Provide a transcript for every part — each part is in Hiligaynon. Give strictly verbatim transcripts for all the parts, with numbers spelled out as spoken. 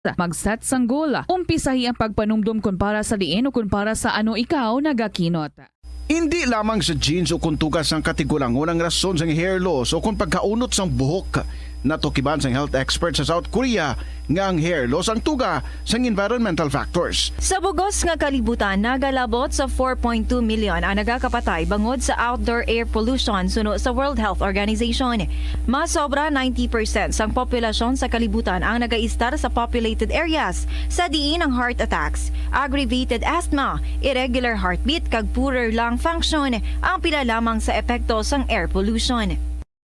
Mag-set sang goal. Umpisahi ang pagpanumdom kon para sa diin o kon para sa ano ikaw nagakinot. Indi lamang sa genes o kon tuga sang katigulangon ang rason sang hair loss o kon pagkaunot sang buhok. Natukiban sang health expert sa South Korea nga ang hair loss ang tuga sang environmental factors. Sa bug-os nga kalibutan, nagalabot sa four point two million ang nagakapatay bangod sa outdoor air pollution suno sa World Health Organization. Mas sobra ninety percent sang populasyon sa kalibutan ang nagaistar sa populated areas, sa diin ang heart attacks, aggravated asthma, irregular heartbeat, kag poorer lung function ang pila lamang sa epekto sang air pollution.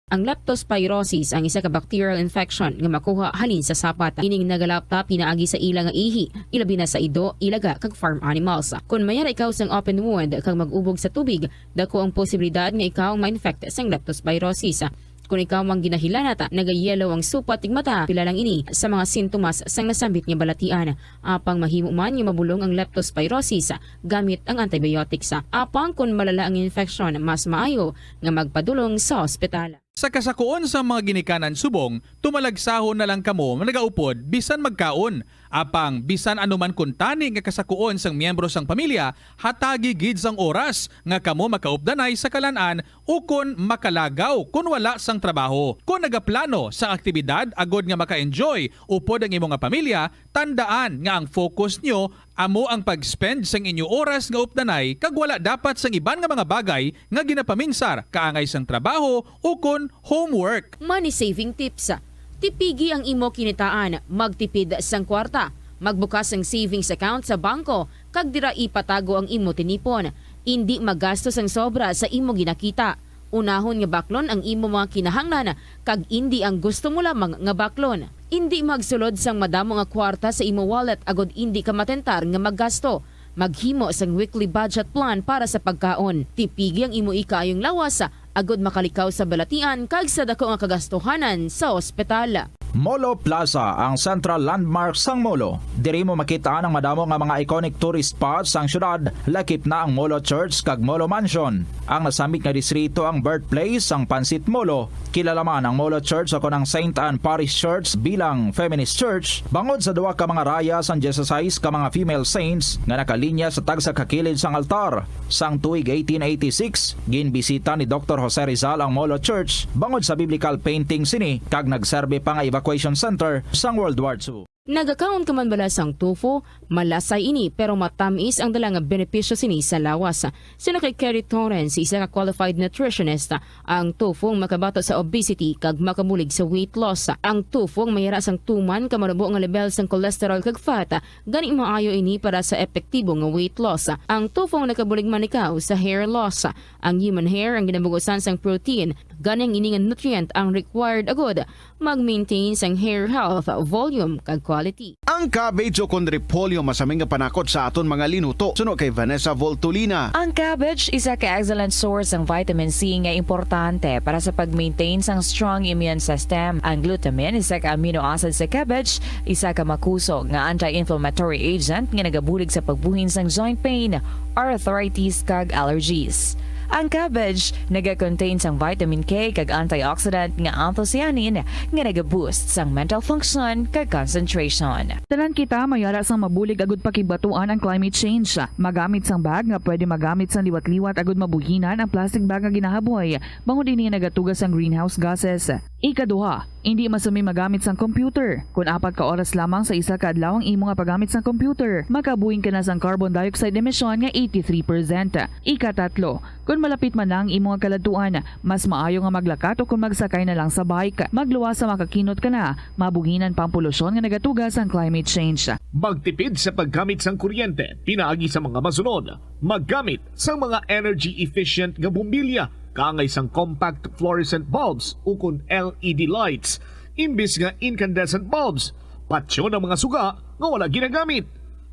Ang leptospirosis ang isa ka bacterial infection nga makuha halin sa sapat. Ining nagalapta pinaagi sa ila nga ihi, ilabi na sa ido, ilaga, kag farm animals. Kon mayara ikaw sang open wound kag mag-ubog sa tubig, dako ang posibilidad nga ikaw ma-infect sang leptospirosis. Kon ikaw ang ginahilanat, nagayelo ang supat tig mata, pila lang ini sa mga sintomas sang nasambit nga balatian. Apang mahimo man nga mabulong ang leptospirosis gamit ang antibiotics. Apang kon malala ang infection, mas maayo nga magpadulong sa ospital. Sa kasakuon sang mga ginikanan subong, tumalagsahon na lang kamo nagaupod bisan magkaon. Apang bisan ano man kuntani nga kasakuon sang miyembro sang pamilya, hatagi gid sang oras nga kamo makaupdanay sa kalan-an ukon makalagaw kon wala sang trabaho. Kon nagaplano sang aktibidad agod nga maka-enjoy upod ang imo nga pamilya, tandaan nga ang focus nyo amo ang pag-spend sang inyo oras nga updanay kag wala dapat sang iban nga mga bagay nga ginapaminsar kaangay sang trabaho ukon homework. Money saving tips. Tipigi ang imo kinitaan, magtipid sang kwarta, magbukas sang savings account sa bangko, kag dira ipatago ang imo tinipon. Indi magasto sang sobra sa imo ginakita. Unahon nga baklon ang imo mga kinahanglan, kag indi ang gusto mo lamang nga baklon. Indi magsulod sang madamo nga kwarta sa imo wallet agod indi ka matentar nga maggasto. Maghimo sang weekly budget plan para sa pagkaon. Tipigi ang imo ikaayong lawas agod makalikaw sa balatian kag sa dako nga kagastuhanan sa ospital. Molo Plaza, ang central landmark sang Molo. Diri mo makita ang madamo nga mga iconic tourist spots sang syudad, lakip na ang Molo Church kag Molo Mansion. Ang nasambit nga distrito ang birthplace sang Pansit Molo. Kilala man ang Molo Church o kon ang Saint Anne Parish Church bilang feminist church bangod sa duha ka mga raya sang dieciséis ka mga female saints nga nakalinya sa tagsa ka kilid sang altar. Sang tuig eighteen eighty-six, ginbisita ni Doktor Jose Rizal ang Molo Church bangod sa biblical painting sini kag nagserbi pa nga evacuation center sang World War Two. Nagakaon ka man bala sang tofu? Malasay ini, pero matamis ang dala nga benepisyo sini sa lawas. Suno kay Kerry Torrens, isa ka qualified nutritionist, ang tofu ang makabato sa obesity kag makabulig sa weight loss. Ang tofu ang mayara sang tuman ka manubo nga level sang cholesterol kag fat, gani maayo ini para sa epektibo nga weight loss. Ang tofu ang nakabulig man ikaw sa hair loss. Ang human hair ang ginabugusan sang protein, gani ang ini nga nutrient ang required agud mag-maintain sang hair health, volume, kag quality. Ang cabbage o kon repolyo masami nga panakot sa aton mga linuto, suno kay Vanessa Voltolina. Ang cabbage isa ka excellent source sang vitamin C nga importante para sa pag-maintain sang strong immune system. Ang glutamine, isa ka amino acid sa cabbage, isa ka makusog nga anti-inflammatory agent nga nagabulig sa pagbuhin sang joint pain, arthritis, kag allergies. Ang cabbage naga-contain sang vitamin K kag antioxidant nga anthocyanin nga naga-boost sang mental function kag concentration. Tanan kita mayara sang mabulig agud pakigbatuan ang climate change. Magamit sang bag nga pwede magamit sang liwat-liwat agud mabuhinan ang plastic bag nga ginahaboy, bangod ini nagatuga sang greenhouse gases. Ikaduha, indi masumi magamit sang computer kon apat ka oras lamang sa isa ka adlaw ang imo nga paggamit sang computer. Makabuhin ka na sang carbon dioxide emission nga eighty-three percent. Ikatatlo, kon malapit man na ang imo nga kaladtuan, mas maayo nga maglakat o kon magsakay na lang sa bike. Magluwas sa makakinot ka na, mabuhinan pa ang polusyon nga nagatuga sang climate change. Magtipid sa paggamit sang kuryente pinaagi sa mga masunod. Maggamit sang mga energy efficient nga bombilya kaangay sang compact fluorescent bulbs ukon L E D lights imbis nga incandescent bulbs. Patyon ang mga suga nga wala ginagamit.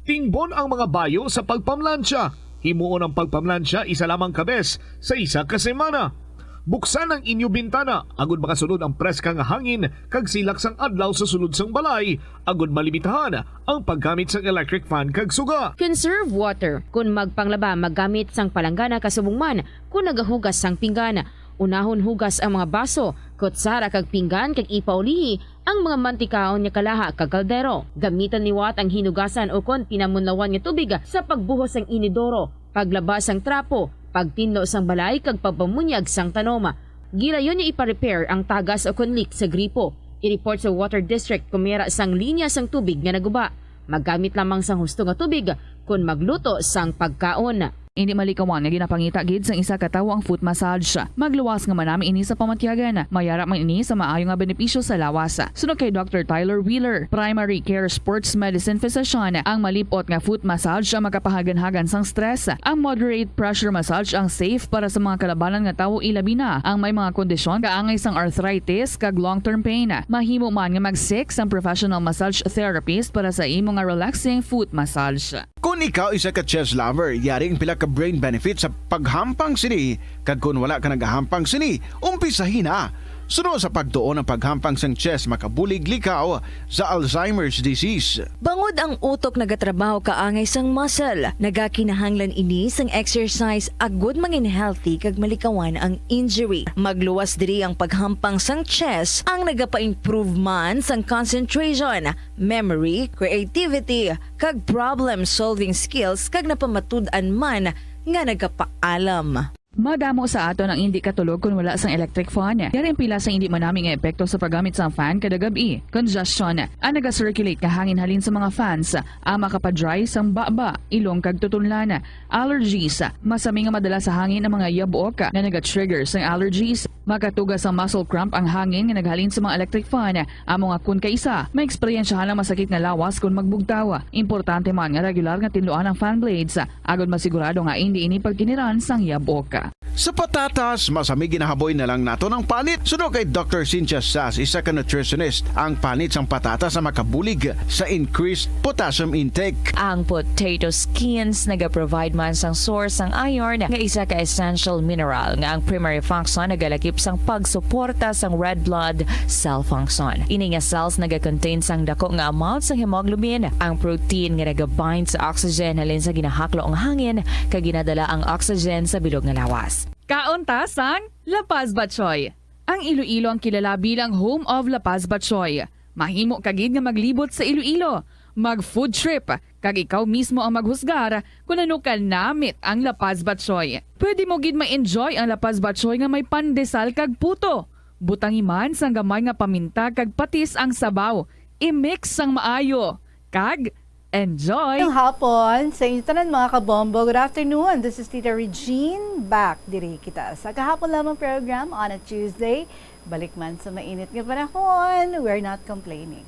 Tingbon ang mga bayo sa pagpamlansya. Himuon ang pagpamlansya isa lamang ka bes sa isa ka semana. Buksan ang inyo bintana agud makasulod ang preska nga hangin kag silak sang adlaw sa sulod sang balay, agud malimitahan ang paggamit sang electric fan kag suga. Conserve water. Kon magpanglaba, maggamit sang palanggana kasubong man kon nagahugas sang pinggan. Unahon hugas ang mga baso, kutsara kag pinggan kag ipaulihi ang mga mantikaon nga kalaha kag kaldero. Gamiton liwat ang hinugasan ukon pinamunlawan nga tubig sa pagbuhos sang inidoro, paglaba sang trapo, pagtinlo sang balay kag pagpamunyag sang tanom. Gilayon nga ipa-repair ang tagas ukon leak sa gripo. I-report sa Water District kon may ara sang linya sang tubig nga naguba. Maggamit lamang sang husto nga tubig kon magluto sang pagkaon. Indi malikawan nga ginapangita gid sang isa ka tawo ang foot massage. Magluwas nga manami ini sa pamatyagan. May ara man ini sa maayo nga benepisyo sa lawas. Suno kay Doctor Tyler Wheeler, primary care sports medicine physician, ang malip-ot nga foot massage ang makapahaganhagan sang stress. Ang moderate pressure massage ang safe para sa mga kalabanan nga tawo, ilabi na ang may mga kondisyon kaangay sang arthritis kag long-term pain. Mahimo man nga mag-seek sang professional massage therapist para sa imo nga relaxing foot massage. Kon ikaw isa ka chess lover, yari ang pila ka brain benefits sa paghampang sini, kag kon wala ka nagahampang sini, umpisahi na. Suno sa pagtuon, ang paghampang sang chess makabulig likaw sa Alzheimer's disease. Bangod ang utok nagatrabaho kaangay sang muscle, nagakinahanglan ini sang exercise agud mangin healthy kag malikawan ang injury. Magluwas diri ang paghampang sang chess ang nagapa-improve man sang concentration, memory, creativity, kag problem-solving skills, kag napamatud-an man nga nagapaalam. Madamo sa aton ang indi katulog kon wala sang electric fan. Yari ang pila sa indi manami nga epekto sa paggamit sang fan kada gab-i. Congestion, ang naga-circulate nga hangin halin sa mga fans, ang makapa-dry sang baba, ilong kag tutunlan. Allergies, masami nga madala sa hangin ang mga yabuok nga naga-trigger sang allergies. Makatuga sang muscle cramp ang hangin nga naghalin sa mga electric fan. Amo nga kon kaisa, maeksperiensyahan ang masakit nga lawas kon magbugtaw. Importante man nga regular nga tinluan ang fan blades, agod masigurado nga indi ini pagkiniran sang yabok. Sa patatas, masami ginahaboy na lang naton ang panit. Suno kay Doctor Cynthia Sass, isa ka nutritionist, ang panit sang patatas ang makabulig sa increased potassium intake. Ang potato skins nagaprovide man sang source sang iron, nga isa ka essential mineral nga ang primary function nagalakip sang pagsuporta sang red blood cell function. Ini nga cells nagakontain sang dako nga amount sang hemoglobin, ang protein nga nagabind sa oxygen halin sa ginahaklo nga hangin kag ginadala ang oxygen sa bilog nga lawas. Kaon ta sang La Paz Batchoy. Ang Iloilo ang kilala bilang home of La Paz Batchoy. Mahimo ka gid nga maglibot sa Iloilo, mag-food trip, kag ikaw mismo ang maghusgar kon ano ka namit ang La Paz Batchoy. Pwede mo gid ma-enjoy ang La Paz Batchoy nga may pandesal kag puto. Butangi man sang gamay nga paminta kag patis ang sabaw. I-mix sang maayo. Kag enjoy! Ngayong hapon, sa inyo tanan, mga kabombo, good afternoon. This is Tita Regine. Back diri kita sa Kahapon Lamang program on a Tuesday. Balik man sa mainit nga panahon, we're not complaining.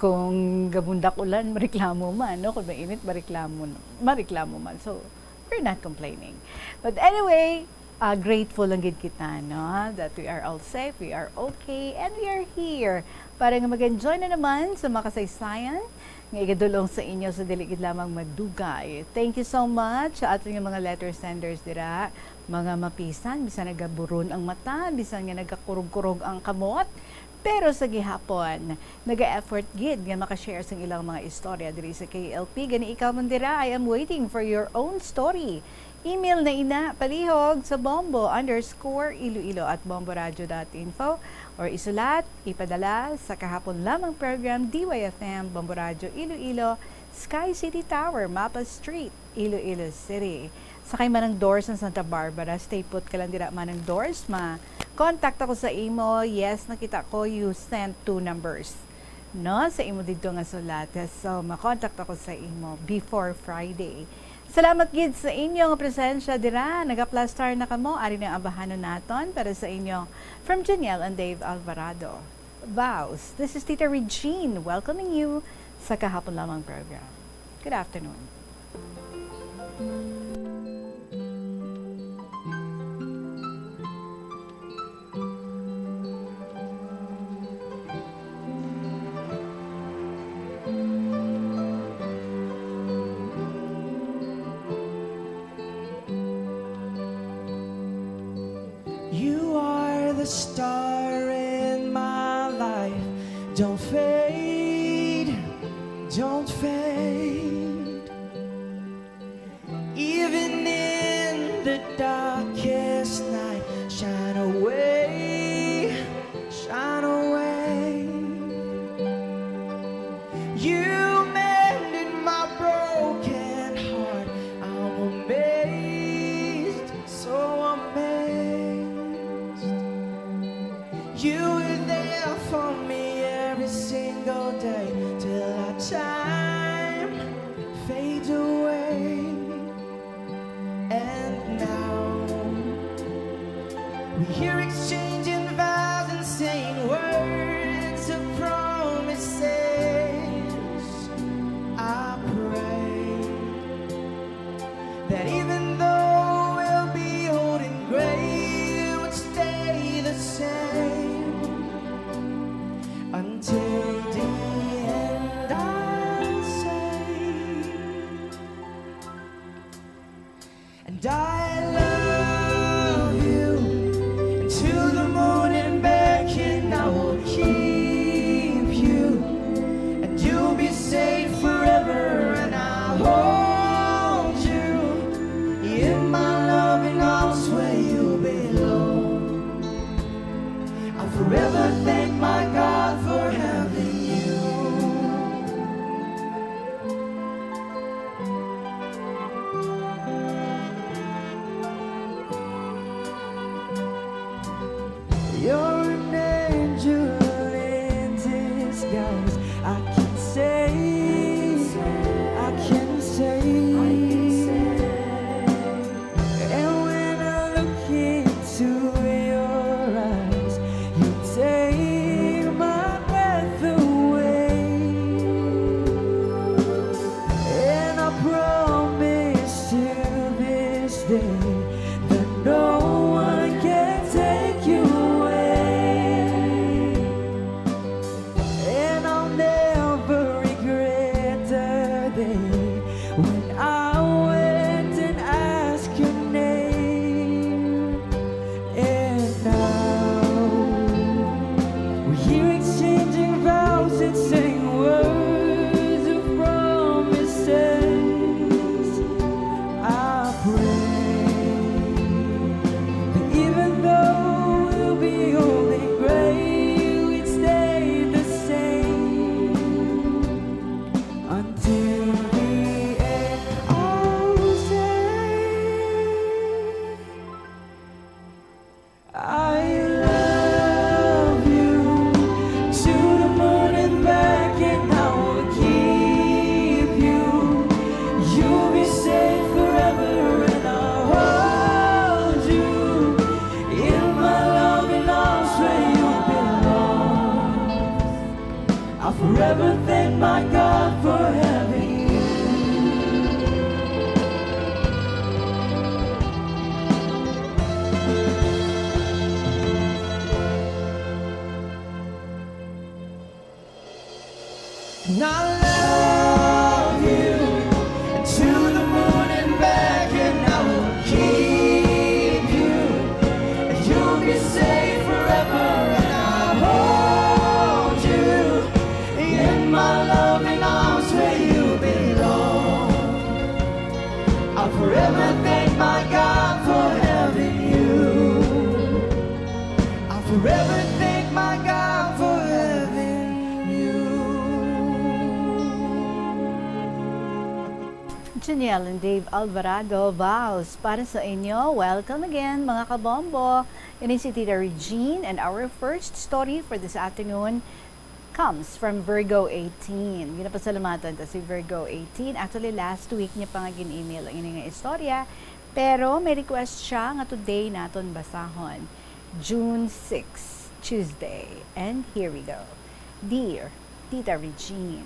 Kung gabundak ulan, mareklamo man, no? Kung mainit, mareklamo, mareklamo man. So, we're not complaining. But anyway, ah, grateful lang gid kita, no? That we are all safe, we are okay, and we are here para nga mag-enjoy na naman sa mga kasaysayan nga igadul-ong sa inyo sa dili gid lamang madugay. Thank you so much sa aton nga mga letter senders dira, mga mapisan, bisan nagaburon ang mata, bisan nga nagakurog-kurog ang kamot, pero sa gihapon, naga-effort gid nga maka-share sang ilang mga istorya diri sa K L P. Gani ikaw man dira, I am waiting for your own story. Email na ina, palihog sa bombo underscore iloilo at bomboradio dot info, or isulat, ipadala sa Kahapon Lamang Program, D Y F M, Bombo Radio Iloilo, Sky City Tower, Mapa Street, Iloilo City. Sa kay Manang Doris sa Santa Barbara, stay put ka lang dira, Manang Doris. Ma-contact ako sa imo. Yes, nakita ko you sent two numbers, no, sa imo didto nga sulat. So, ma-contact ako sa imo before Friday. Salamat gid sa inyo nga presensya dira. Nag-plus star na kamo. Ari na ang abahanon naton para sa inyo from Janiel and Dave Alvarado. Vows. This is Tita Regine welcoming you sa Kahapon Lamang program. Good afternoon. You are the star in my life. Don't fade, don't fade. Even in the darkest night. You mended my broken heart. I'm amazed, so amazed. You were there for me every single day till our time fades away. And now we hear exchanging vows and saying words of promises. I pray that even though we'll be old and gray, we'll stay the same until the end. I'll say, and I love you, and to the moon and back, and I will keep you, and you'll be safe forever, and I'll hold you in my loving arms where you belong. I forever thank my God for having you. You're an angel in disguise. I can say, I can say. And when I look into your eyes, you take my breath away. And I promise to this day that no one can take you away. And I'll never regret the day when I went and asked your name. And now we're here exchanging vows and saying words of promises. I pray that even though we'll be old and gray, we'd stay the same until the end. I'll say, I love you to the moon and back, and I will keep you. You'll be safe forever, and I'll hold you in my loving arms where you belong. I'll forever thank my God for having you. And I love you to the moon and back, and I will keep you. You'll be safe forever, and I'll hold you in my loving arms where you belong. I'll forever thank my God for having you. I'll forever thank my God for having you. Janiel and Dave Alvarado, vows para sa inyo. Welcome again, mga kabombo. Ini si Tita Regine, and our first story for this afternoon comes from Virgo eighteen. Ginapasalamatan ta si Virgo eighteen. Actually, last week niya pa nga gin-email ang ini nga istorya, pero may request siya nga today naton basahon, June six, Tuesday. And here we go. Dear Tita Regine,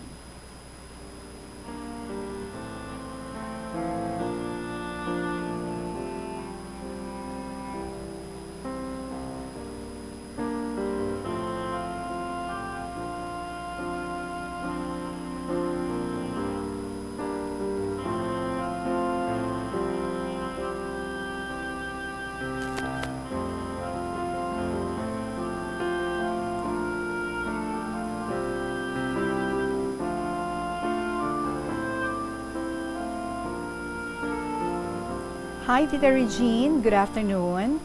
Hi, Tita Regine. Good afternoon.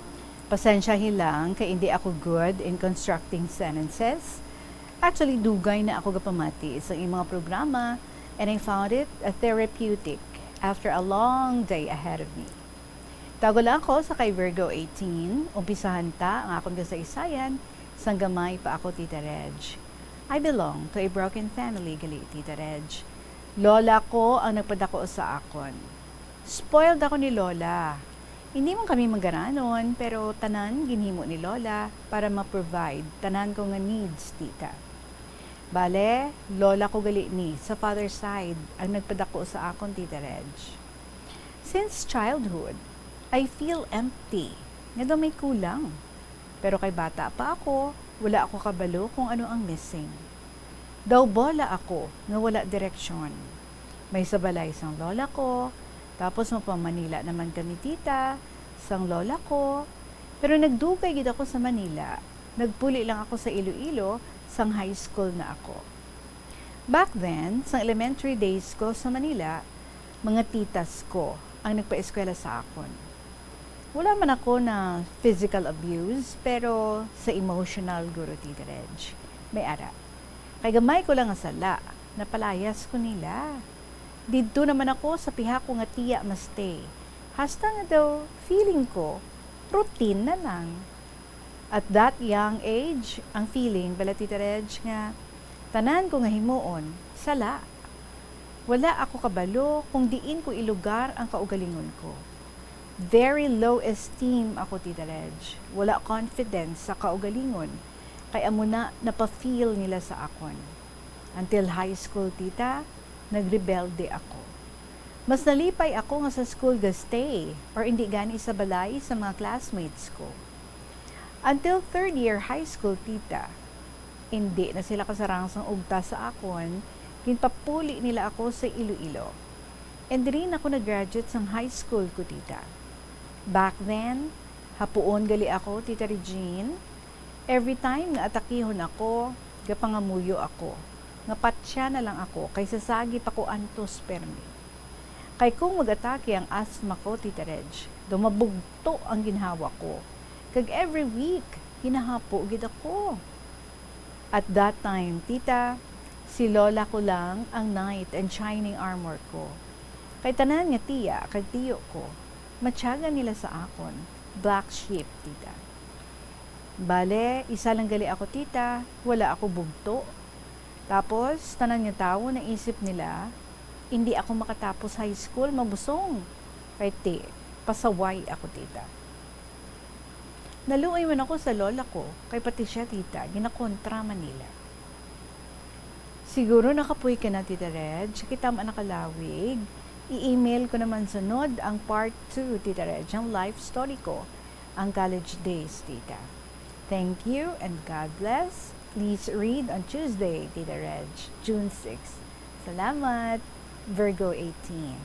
Pasensyahi lang kay hindi ako good in constructing sentences. Actually, dugay na ako gapamati sa iyang mga programa, and I found it, uh, therapeutic after a long day ahead of me. Tawag lang ako sa kay Virgo eighteen. Umpisahan ta ang akon kasaysayan sang gamay pa ako, Tita Reg. I belong to a broken family gali, Tita Reg. Lola ko ang nagpadako sa akon. Spoiled ako ni Lola. Hindi man kami magaranon, pero tanan ginhimo ni Lola para ma-provide tanan ko nga needs, Tita. Bale, lola ko gali ni sa father side ang nagpadako sa akon, Tita Reg. Since childhood, I feel empty, nga daw may kulang. Pero kay bata pa ako, wala ako kabalo kung ano ang missing. Daw bola ako nga wala direksyon. May sa balay sang lola ko, tapos mapa-Manila naman kami, Tita, sang lola ko. Pero nagdugay gid ako sa Manila. Nagpuli lang ako sa Iloilo sang high school na ako. Back then, sang elementary days ko sa Manila, mga titas ko ang nagpaeskwela sa akon. Wala man ako na physical abuse, pero sa emotional guro, Tita Reg, may ara. Kay gamay ko lang nga sala, napalayas ko nila. Didto naman ako sa piha ko nga tiya ma-stay. Hasta nga daw, feeling ko, routine na lang. At that young age, ang feeling, bala, Tita Reg, nga tanan ko nga himuon, sala. Wala ako kabalo kung diin ko ilugar ang kaugalingon ko. Very low esteem ako, Tita Reg. Wala confidence sa kaugalingon, kay amo na napa-feel nila sa akon. Until high school, Tita, nagrebelde ako. Mas nalipay ako nga sa school ga-stay or indi gani sa balay sa mga classmates ko. Until third year high school, Tita, indi na sila kasarang sang ugta sa akon, ginpapuli nila ako sa Iloilo. And diri na ako nag-graduate sang high school ko, Tita. Back then, hapuon gali ako, Tita Regine. Every time nga atakihon ako, gapangamuyo ako nga patya na lang ako kay sasagi pa ko antos permi. Kay kung mag-atake ang asthma ko, Tita Reg, daw mabugto ang ginhawa ko. Kag every week, ginahapo gid ako. At that time, Tita, si lola ko lang ang knight and shining armor ko. Kay tanan nga tiya kag tiyo ko, matyagan nila sa akon, black sheep, Tita. Bale, isa lang gali ako, Tita, wala ako bugto. Tapos, tanan nga tawo naisip nila, indi ako makatapos high school, mabusong. Kay ti, pasaway ako, Tita. Naluoy man ako sa lola ko, kay pati siya, Tita, ginakontra man nila. Siguro nakapoy ka na, Tita Reg, kita man nakalawig. I-email ko naman sunod ang part two, Tita Reg, ang life story ko, ang college days, Tita. Thank you and God bless. Please read on Tuesday, Tita Reg, June six. Salamat, Virgo eighteen.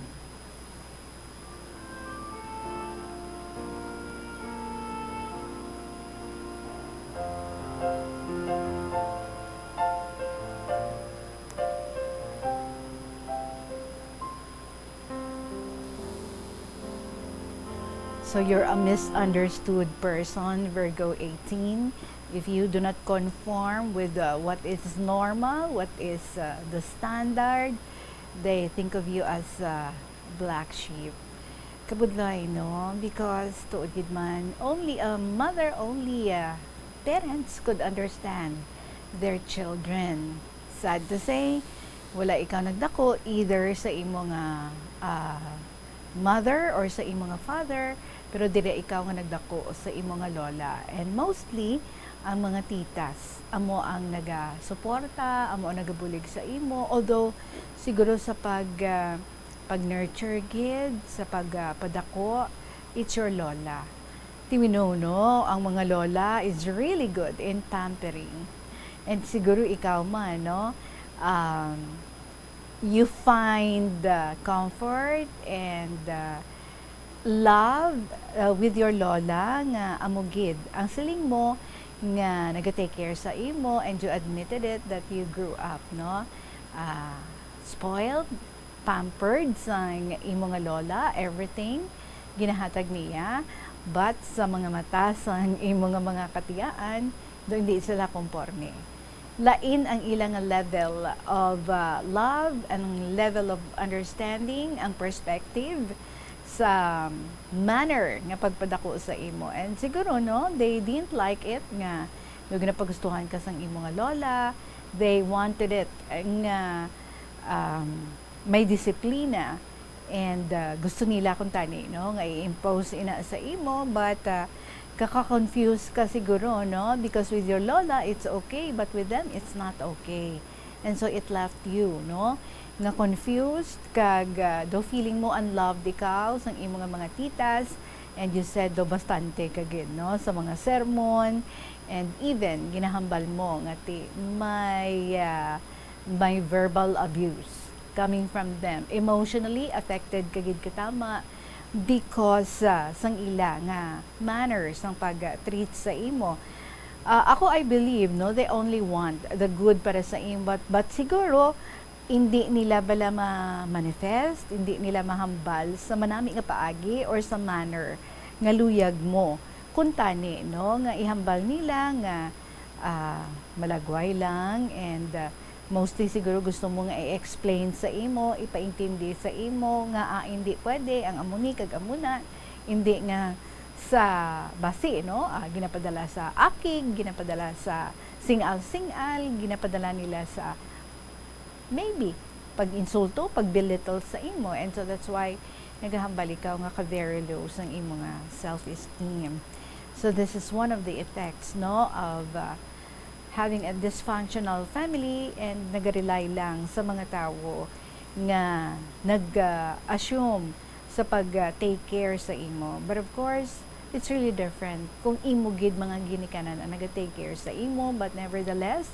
So you're a misunderstood person, Virgo eighteen. If you do not conform with, uh, what is normal, what is, uh, the standard, they think of you as, uh, black sheep. Kabudlay, no? Because tuod gid man, only a mother, only, uh, parents could understand their children. Sad to say, wala ikaw nagdako either sa imo nga, ah, mother or sa imo nga father, pero dili ikaw nga nagdako sa imo nga lola. And mostly, ang mga titas, amo ang nagasuporta, amo ang nagabulig sa imo. Although, siguro sa pag, ah, pag-nurture gid, sa pag, ah, padako, it's your lola. Ti we know, no, ang mga lola is really good in pampering. And siguro ikaw man, no, um, you find, uh, comfort and, uh, love, uh, with your lola nga amo gid ang siling mo nga naga-take care sa imo, and you admitted it that you grew up, no, uh, spoiled, pampered sang imo nga lola, everything ginahatag niya, but sa mga mata sang imo nga mga katiyaan, do hindi sila komporme. Lain ang ila nga level of, ah, love, ang level of understanding, ang perspective sa manner nga pagpadako sa imo. And siguro, no, they didn't like it nga daw ginapagustuhan ka sang imo nga lola. They wanted it nga, um, may disiplina. And, ah, gusto nila kuntani, no, nga i-impose ina sa imo, but, ah, kaka-confuse ka siguro, no? Because with your lola, it's okay, but with them, it's not okay. And so it left you, no, nga confused, kag, ah, daw feeling mo unloved ikaw sang imo nga mga titas, and you said daw bastante ka gid, no, sa mga sermon, and even ginahambal mo nga ti may, ah, may verbal abuse coming from them. Emotionally affected ka gid katama because, ah, sang ila nga manners sang pag-treat sa imo. Ah, ako, I believe, no, they only want the good para sa imo, but, but siguro, hindi nila bala ma-manifest, hindi nila mahambal sa manami nga paagi or sa manner nga luyag mo. Kuntani, no, nga ihambal nila nga, ah, malagway lang, and, ah, mostly siguro gusto mo nga i-explain sa imo, ipaintindi sa imo nga, ah, hindi pwede ang amo ni kag amo na, hindi nga sa basi, no? Ah, ginapadala sa akig, ginapadala sa singal-singal, ginapadala nila sa maybe pag-insulto, pag-belittle sa imo. And so that's why nagahambal ikaw nga ka-very low sang imo nga self-esteem. So this is one of the effects, no, of, uh, having a dysfunctional family, and nagarely lang sa mga tawo nga nag-assume sa pag, uh, take care sa imo. But of course, it's really different kung imo gid mga ginikanan ang naga-take care sa imo, but nevertheless,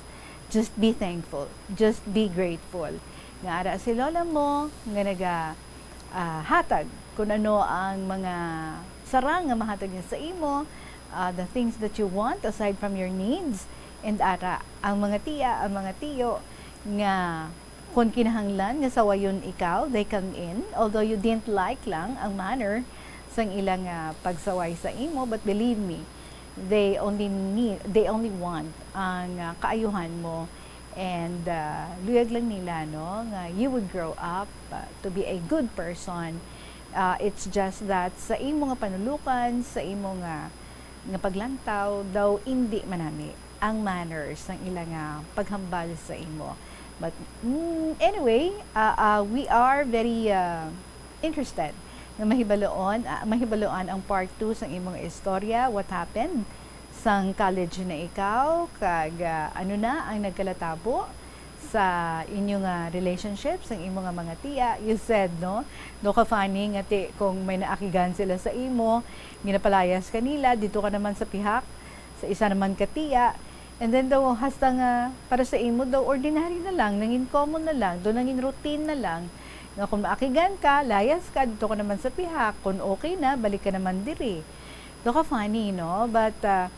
just be thankful, just be grateful nga ara si lola mo nga naga, ah, hatag kun ano ang mga sarang nga mahatag niya sa imo, ah, the things that you want aside from your needs, and ara ang mga tiya, ang mga tiyo nga kon kinahanglan nga sawayon ikaw, they come in, although you didn't like lang ang manner sang ilang, ah, pagsaway sa imo, but believe me, they only need, they only want ang, ah, kaayuhan mo, and, ah, luyag lang nila, no, nga you would grow up, ah, to be a good person. Ah, it's just that sa imo nga panulukan, sa imo nga, nga paglantaw, daw indi manami ang manners sang ila nga paghambal sa imo. But, mm, anyway, ah, ah, we are very, ah, interested nga mahibaloon, ah, mahibaloan ang part two sang imong istorya, what happened sang college na ikaw, kag, ah, ano na ang nagkalatabo sa inyo nga relationship sang imo nga mga tiya. You said, no, daw ka funny nga ti kung may naakigan sila sa imo, ginapalayas ka nila, dito ka naman sa pihak sa isa naman ka tiya. And then daw, hasta nga para sa imo daw, ordinary na lang, nangin common na lang, daw nangin routine na lang, nga kung maakigan ka, layas ka, dito ka naman sa pihak, kung okay na, balik ka naman diri. Daw ka funny, no? But, ah,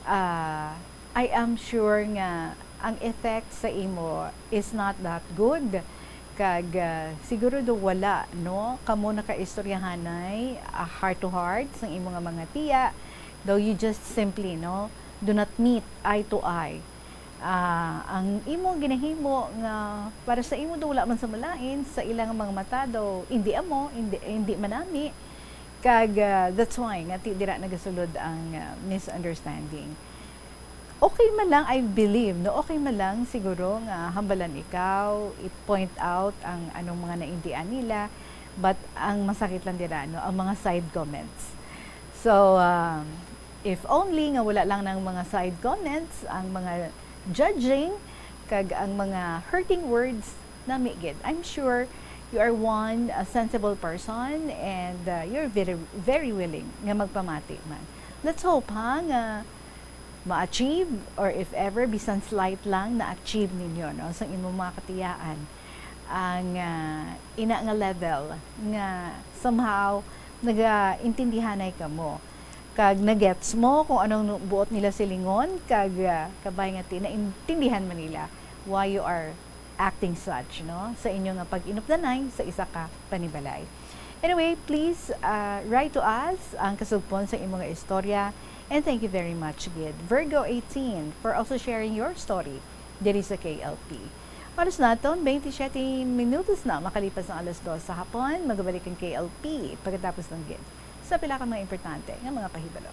ah, I am sure nga ang effect sa imo is not that good. Kag, ah, siguro do wala, no? Kamo nakaistoryahanay, ah, heart to heart sang imo nga mga tiya. Though you just simply, no, do not meet eye to eye. Ah, ang imo ginahimo nga para sa imo do wala man sa malain, sa ilang mga mata do, hindi amo, hindi, hindi manami. Kag, ah, that's why nga ti dira nagasulod ang, ah, misunderstanding. Okay man lang, I believe, no? Okay man lang siguro nga hambalan ikaw, i-point out ang anong mga naindian nila, but ang masakit lang dira, no, ang mga side comments. So, um, if only nga wala lang ng mga side comments, ang mga judging, kag ang mga hurting words, nami gid. I'm sure you are one, a sensible person, and, uh, you're very, very willing nga magpamati man. Let's hope, ha, nga ma-achieve, or if ever, bisan slight lang, na-achieve ninyo, no, sa imong mga katiyaan ang, ah, ina nga level nga somehow nagaintindihanay kamo. Kag nagets mo kung anong nu-, buot nila silingon, kag, ah, kabay nga ti-, naintindihan man nila why you are acting such, no, sa inyo nga pag-inupdanay sa isa ka panibalay. Anyway, please, ah, write to us ang kasugpon sa imo nga istorya. And thank you very much gid, Virgo eighteen, for also sharing your story. diri sa K L P. Oras naton, twenty-seven minutos na makalipas ang alas dos sa hapon. Magabalik ang K L P pagkatapos ng gid sa pila ka mga importante nga mga pahibalo.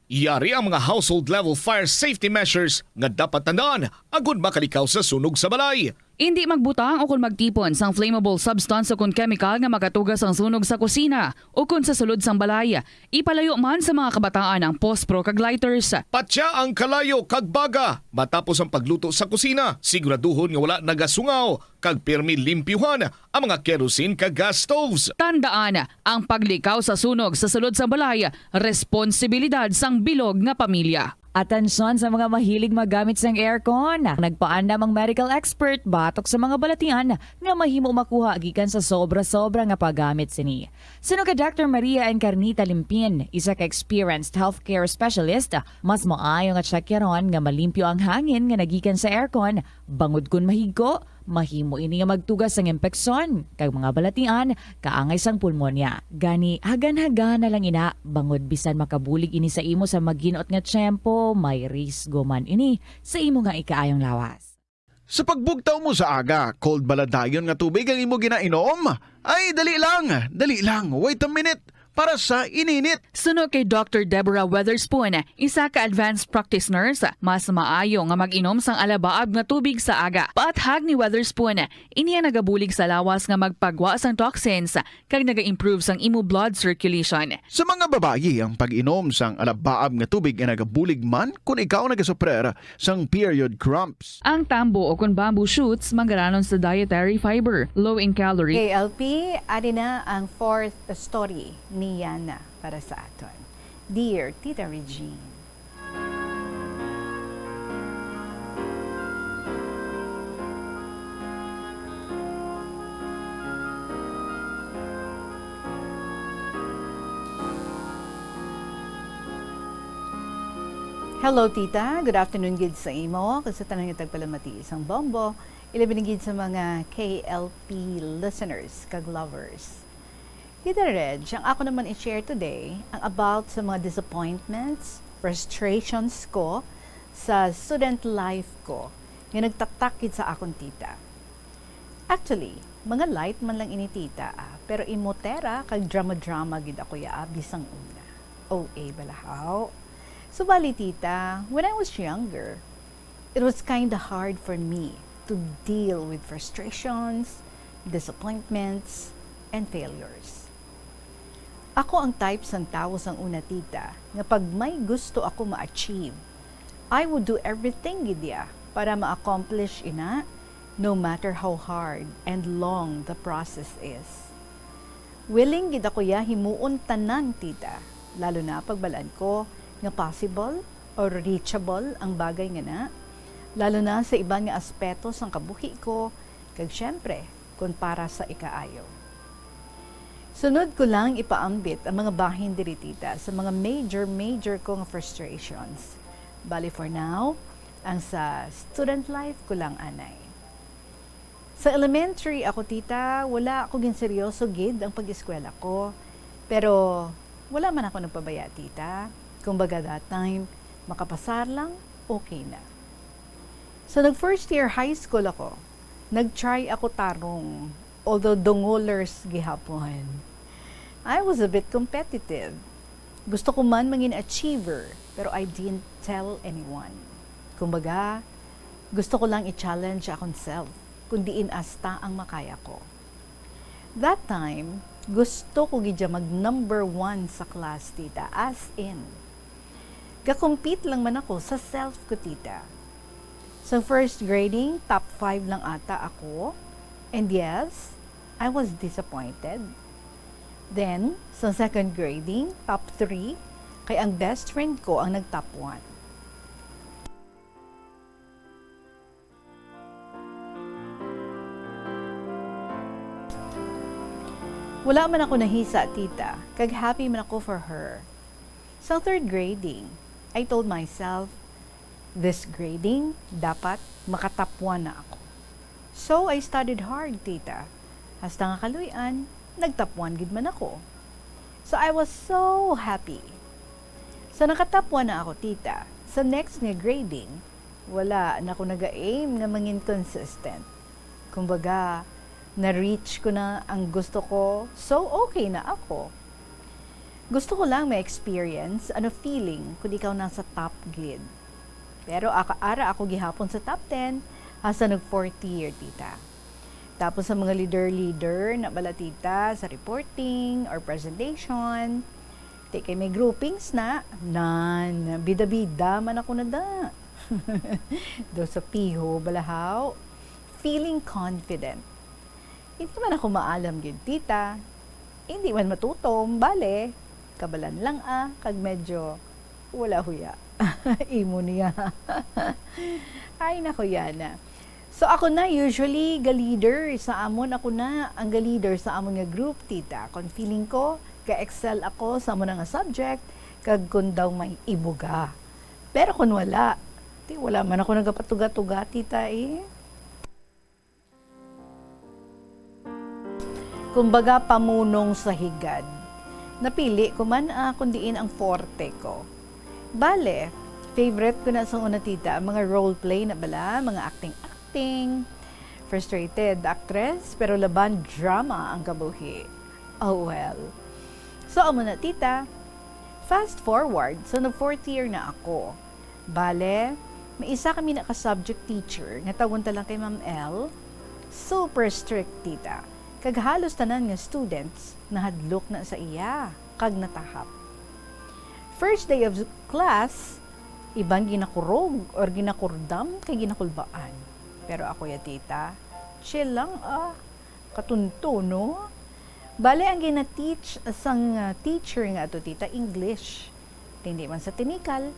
Yari ang mga household level fire safety measures nga dapat tandaan agud makalikaw sa sunog sa balay. Indi magbutang o kon magtipon sang flammable substance o kon chemical nga makatugas ang sunog sa kusina o kon sa sulod sang balay. Ipalayo man sa mga kabataan ang pospro kag lighters. Patya ang kalayo kag baga. Matapos ang pagluto sa kusina, siguraduhon nga wala nagasungaw kag pirmi limpyuhan ang mga kerosene kag gas stoves. Tandaan, ang paglikaw sa sunog sa sulod sang balay, responsibilidad sang bilog nga pamilya. Atensyon sa mga mahilig maggamit sang aircon. Nagpaandam ang medical expert batok sa mga balatian nga mahimo makuha gikan sa sobra-sobra nga paggamit sini. Suno kay Doctor Maria Encarnita Limpin, isa ka experienced healthcare specialist, mas maayo nga tsakyaron nga malimpyo ang hangin nga nagikan sa aircon, bangod kon mahigko, mahimo ini nga magtugas sang impeksyon kag mga balatian kaangay sang pulmonya. Gani, hagan-hagan na lang ina, bangod bisan makabulig ini sa imo sa maginot nga tiyempo, may risgo man ini sa imo nga ikaayong lawas. Sa pagbugtaw mo sa aga, cold bala dayon nga tubig ang imo ginainom? Ay, dali lang, dali lang, wait a minute, para sa ininit. Suno kay Doctor Deborah Weatherspoon, isa ka advanced practice nurse, mas maayo nga mag-inom sang alabaab nga tubig sa aga. Paathag ni Weatherspoon, ini ang nagabulig sa lawas nga magpagwa sang toxins kag naga-improve sang imo blood circulation. Sa mga babayi, ang pag-inom sang alabaab nga tubig ay nagabulig man kon ikaw nagasuprer sang period cramps. Ang tambo o kon bamboo shoots manggaranon sa dietary fiber, low in calorie. K L P, ari na ang fourth story ni Yana para sa aton. Dear Tita Regine. Hello, Tita. Good afternoon gid sa imo, kag sa tanan nga tagpalamati sang Bombo, ilabi na gid sa mga K L P listeners kag lovers. Tita Reg, ang ako naman i-share today ang about sa mga disappointments, frustrations ko sa student life ko nga nagtatak gid sa akon, Tita. Actually, mga light man lang ini, Tita, ah, pero imotera kag drama-drama gid ako ya, ah, bisang una. O A bala haw. Subali, Tita, when I was younger, it was kinda hard for me to deal with frustrations, disappointments, and failures. Ako ang type sang tawo sang una, Tita, nga pag may gusto ako ma-achieve, I would do everything gid ya para ma-accomplish ina, no matter how hard and long the process is. Willing gid ako ya himuon tanan, Tita, lalo na pag balaan ko nga possible or reachable ang bagay nga na, lalo na sa iban nga aspeto sang kabuhi ko, kag siyempre, kon para sa ikaayo. Sunod ko lang ipaambit ang mga bahin diri, Tita, sa mga major, major ko nga frustrations. Bali, for now, ang sa student life ko lang anay. Sa elementary ako, Tita, wala ako ginseryoso gid ang pag-eskwela ko. Pero wala man ako nagpabaya, Tita. Kumbaga, that time, makapasar lang, okay na. So, nag first year high school ako. Nag-try ako tarong, although dungolers gihapon. I was a bit competitive. Gusto ko man mangin achiever, pero I didn't tell anyone. Kumbaga, gusto ko lang i-challenge akon self, kung diin asta ang makaya ko. That time, gusto ko gid ya mag number one sa class, Tita, as in. Ga-compete lang man ako sa self ko, Tita. Sa first grading, top five lang ata ako. And yes, I was disappointed. Then, sa second grading, top three, kay ang best friend ko ang nag-top one. Wala man ako nahisa, Tita, kag happy man ako for her. Sa third grading, I told myself, "This grading, dapat makatapwan na ako." So, I studied hard, Tita. Hasta nga kaluy-an, nagtapwan gid man ako. So, I was so happy. So, nakatapwan na ako, Tita. Sa next nga grading, Wala na ko naga-aim nga mangin consistent. Kumbaga, na-reach ko na ang gusto ko, so okay na ako. Gusto ko lang ma-experience ano feeling kun ikaw nasa top gid. Pero aka-, ara ako gihapon sa top ten hasta nag fourth year, tita. Tapos sa mga leader-leader na bala, tita, sa reporting or presentation, ti kay may groupings na, nan, bida-bida man ako na da. Do sa piho, balahaw, feeling confident. Hindi man ako maalam gid, tita. Hindi man matutom, bale, kabalan lang, ah, kag medyo wala huya. Imo niya. Ay, nako, yana. So, ako na, usually, ga-leader sa amon, ako na ang ga-leader sa amon nga group, tita. Kung feeling ko, ga-excel ako sa amon nga subject, kag kung daw may ibuga. Pero kung wala, ti wala man ako nagapatuga-tuga, tita, eh. Kumbaga, pamunong sa higad. Napili ko man, ah, kung diin ang forte ko. Bale, favorite ko na sa una, tita, ang mga role play na bala, mga acting-acting, frustrated actress, pero laban drama ang kabuhi. Oh well. So, amo na, tita. Fast forward, so nag fourth year na ako. Bale, may isa kami na ka subject teacher nga tawgon ta lang kay Ma'am L. Super strict, tita. Kag halos tanan nga students nahadlok na sa iya kag natahap. First day of class, iban ginakurog or ginakurdam kay ginakulbaan. Pero ako ya, tita, chill lang, ah, katunto, no? Bale, ang gina-teach sang, ah, teacher nga ato, tita, English. Hindi man sa technical,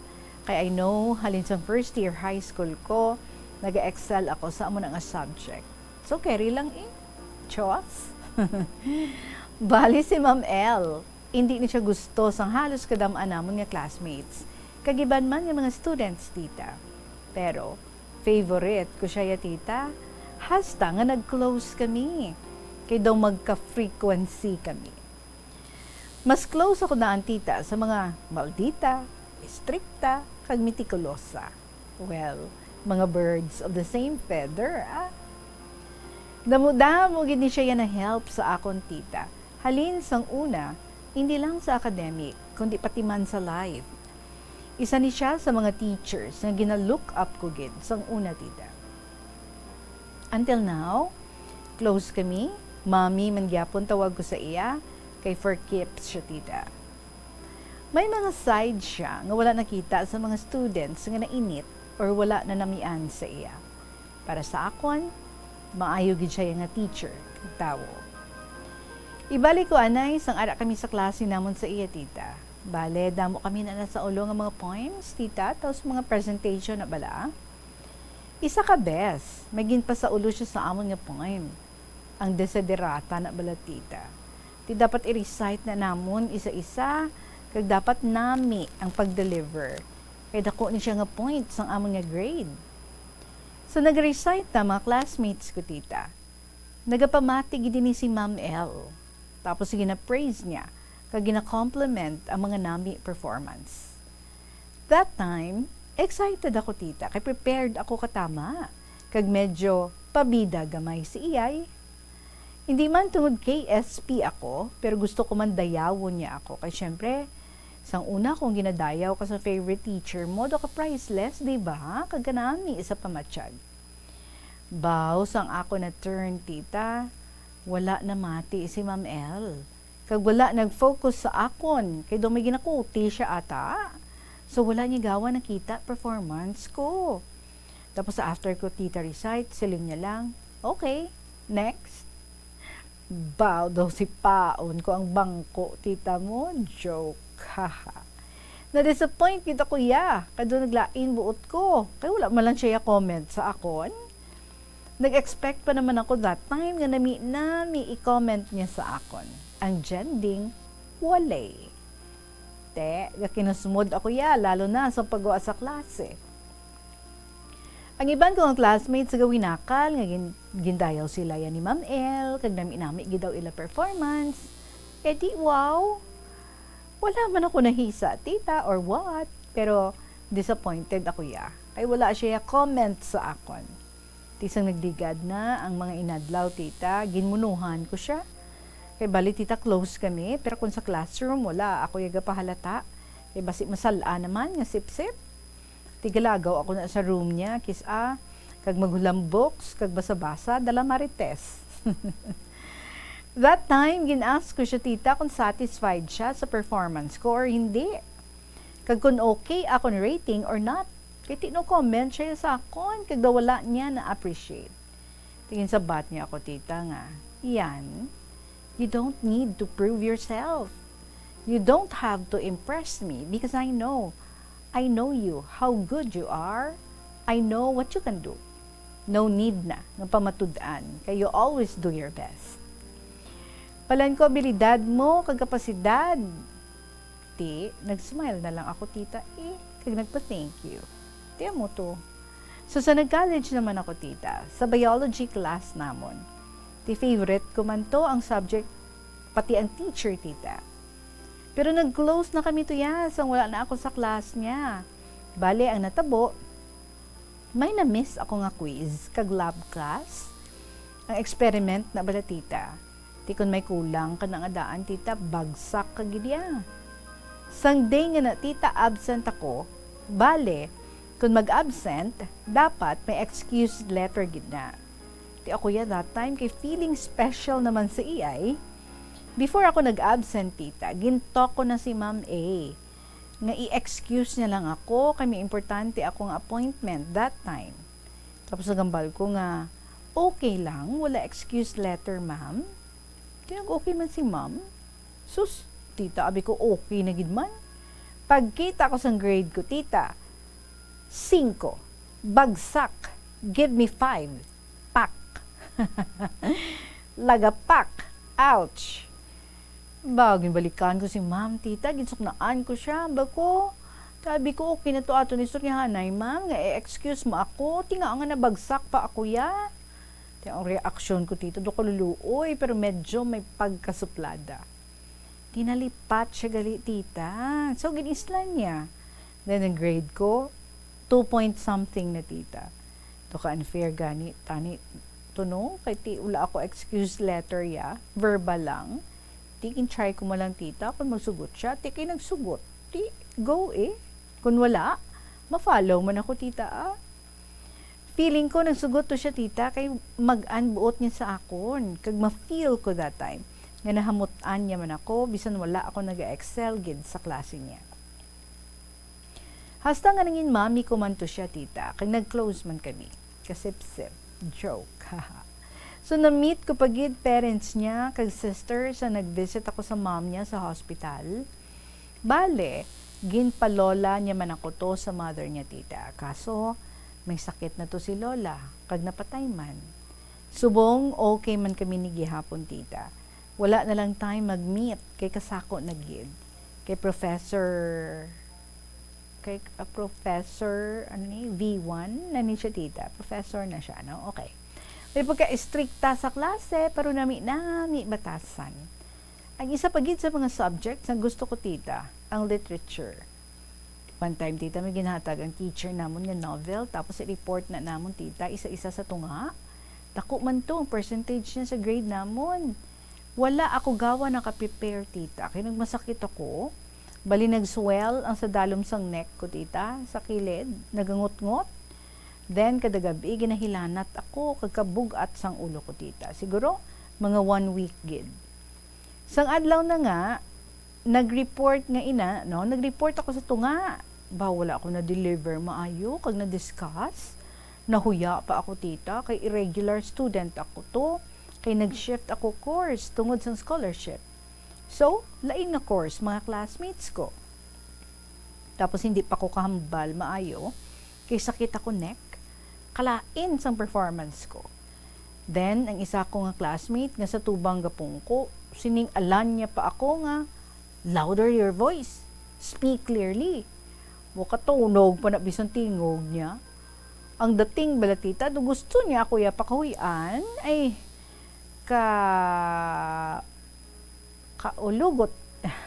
kay I know, halin sang first year high school ko, nag-excel ako sa amo na nga subject. So, carry lang, eh. Chos? Bale, si Ma'am L, hindi ni siya gusto sang halos kadam-an namon nga classmates, kag iban man nga mga students, tita. Pero, favorite ko siya ya, tita, hasta nga nag-close kami, kay daw magka-frequency kami. Mas close ako daan, tita, sa mga maldita, estrikta, kag metikulosa. Well, mga birds of the same feather, ah. Damo-damo gid ni siya ya na-help sa akon, tita. Halin sang una, hindi lang sa academic, kundi pati man sa life. Isa ni siya sa mga teachers nga gina-look up ko gid sang una, tita. Until now, close kami. Mami man gyapon tawag ko sa iya, kay for keeps siya, tita. May mga side siya nga wala nakita sa mga students nga nainit or wala nanamian sa iya. Para sa akon, maayo gid siya nga teacher kag tawo. Ibalik ko anay, sang ara kami sa klase namon sa iya, tita. Bale, damo kami na nasa ulo nga mga poems, tita, tapos mga presentation na bala. Isa ka bes, may ginpasaulo siya sa amon nga poem, ang Desiderata na bala, tita. Ti dapat i-recite na namon isa-isa, kag dapat nami ang pag-deliver. Kay dako ni siya nga points ang amon nga grade. So, nag-recite na mga classmates ko, tita. Nagapamati gid ini si Ma'am L. Tapos gina-praise niya, kag gina-compliment ang mga nami performance. That time, excited ako, tita, kay prepared ako katama, kag medyo pabida gamay si iyay. Hindi man tungod K S P ako, pero gusto ko man dayawon niya ako. Kay syempre, sang una kung ginadayaw ka sa favorite teacher mo, do ka priceless, di ba? Kag kanami sa pamatyag. Baw, sang ako na turn, tita, wala namati si Ma'am L. Kag wala nag-focus sa akon, kay daw may ginakuti siya ata. So, wala niya gawa nakita performance ko. Tapos, after ko, tita, recite, siling niya lang, "Okay, next." Baw daw si paon ko ang bangko, tita mo. Joke. Haha. Na-disappoint kita, kuya. Kay daw naglain buot ko. Kay wala man lang siya comment sa akon. Nag-expect pa naman ako that time nga nami-nami i-comment niya sa akon. Ang ending, wala. Te, gakinusmod ako ya, lalo na sa pagwa sa klase. Ang iban ko nga classmates sa gawinakal nga gin-, gindayaw sila ya ni Ma'am El, kag nami-nami gid daw ila performance. Eh di, wow! Wala man ako nahisa, tita, or what, pero disappointed ako ya. Kay wala siya comment sa akon. Ti sang nagligad na ang mga inadlaw, tita, ginmunuhan ko sia. Kay bali, tita, close kami, pero kung sa classroom, wala ako iya gapahalata. Kay basi masal-a naman nga sipsip. Tigalagaw ako na sa room niya, kis-a, kag maghulam books, kag basa-basa, dala Marites. That time, gin-ask ko siya, tita, kung satisfied siya sa performance ko or hindi. Kag kung okay akon rating or not. Kay ti no comment siya sa akon, kag daw wala niya na-appreciate. Tingin sabat niya ako, tita, nga, "Yan, you don't need to prove yourself. You don't have to impress me because I know, I know you, how good you are. I know what you can do. No need na nga pamatud-an, kay you always do your best." Palan ko abilidad mo kag kapasidad. Ti, nag-smile na lang ako, tita, eh, kag nagpa-thank you. Ti, amo to. So, sa nag-college naman ako, tita, sa biology class namon, ti, favorite ko man to ang subject, pati ang teacher, tita. Pero nag-close na kami to, ya, sang wala na ako sa class niya. Bale, ang natabo, may na-miss ako nga quiz kag lab class. Ang experiment na bala, tita. Ti kon may kulang ka na nga daan, tita, bagsak ka gid iya. Sang day nga na, tita, absent ako, bale, kon mag-absent, dapat may excuse letter gid na. Ti ako ya that time, kay feeling special naman sa iyay. Before ako nag-absent, tita, gintalk ko na si Ma'am A nga i-excuse niya lang ako, kay may importante akong appointment that time. Tapos nagambal ko nga, "Okay lang, wala excuse letter, ma'am." Ti nag-okay man si ma'am. Sus, tita, abi ko, okay na gid man. Pagkita ko sang grade ko, tita, singko. Bagsak. Give me five. Pak. Lagapak. Ouch. Ba, ginbalikan ko si ma'am, tita, ginsuknaan ko siya. Ba ko, sabi ko, "Okay na to aton istoryahanay, ma'am, nga i-excuse mo ako. Ti nga nga nabagsak pa ako ya." Ti ang reaksyon ko, tita, do kaluluoy, pero medyo may pagkasuplada. Ti nalipat siya gali, tita. So, ginislan niya. Then, ang grade ko, two point something na, tita. To ka unfair gani, tani, to no? Kay ti wala ako excuse letter ya, verbal lang. Ti gin-try ko man lang, tita, kung magsugot siya. Ti kay nagsugot. Ti, go eh. Kung wala, ma-follow man ako, tita, ah. Feeling ko nagsugot to siya, tita, kay mag-an buot niya sa akon. Kag ma-feel ko that time nga nahamut-an niya man ako, bisan wala ako nag-excel gid sa klase niya. Hasta nga nangin mami ko man to siya, tita, kag nag-close man kami. Kasipsip. Joke. Haha. So, na-meet ko pa gid parents niya kag sister sa nag-visit ako sa mom niya sa hospital. Bale, ginpalola niya man ako to sa mother niya, tita. Kaso, may sakit na to si lola, kag napatay man. Subong, okay man kami ni gihapon, tita. Wala na lang time mag-meet, kay kasako na gid. Kay Professor, kay, ah, Professor, ano ni, V one na ni siya, tita. Professor na siya, no? Okay. May pagka-estrikta sa klase, pero nami-nami batasan. Ang isa pa gid sa mga subjects nga gusto ko, tita, ang literature. One time, tita, may ginhatag ang teacher namon nga novel, tapos i-report na namon, tita, isa-isa sa tunga. Dako man to ang percentage niya sa grade namon. Wala ako gawa naka-prepare, tita, kay nagmasakit ako. Bali, nag-swell ang sa dalom sang neck ko, tita, sa kilid, nagangot-ngot. Then, kada gab-i, ginahilanat ako, kag kabug-at sang ulo ko, tita. Siguro, mga one week gid. Sang adlaw na nga, nag-report nga ina, no? Nag-report ako sa tunga. Ba, wala ako na-deliver maayo, kag na-discuss. Nahuya pa ako, tita, kay irregular student ako to. Kay nag-shift ako course tungod sa scholarship. So, lain nga course, mga classmates ko. Tapos hindi pa ko kahambal maayo, kay sakit ako neck, kalain sang performance ko. Then, ang isa ko nga classmate nga sa tubang gapungko, sining-alan niya pa ako nga, "Louder your voice. Speak clearly." Wa katunog pa na bisan tingog niya. Ang dating bala, tita, do gusto niya ako iya pakahuy-an, ay, ka, kaulugot.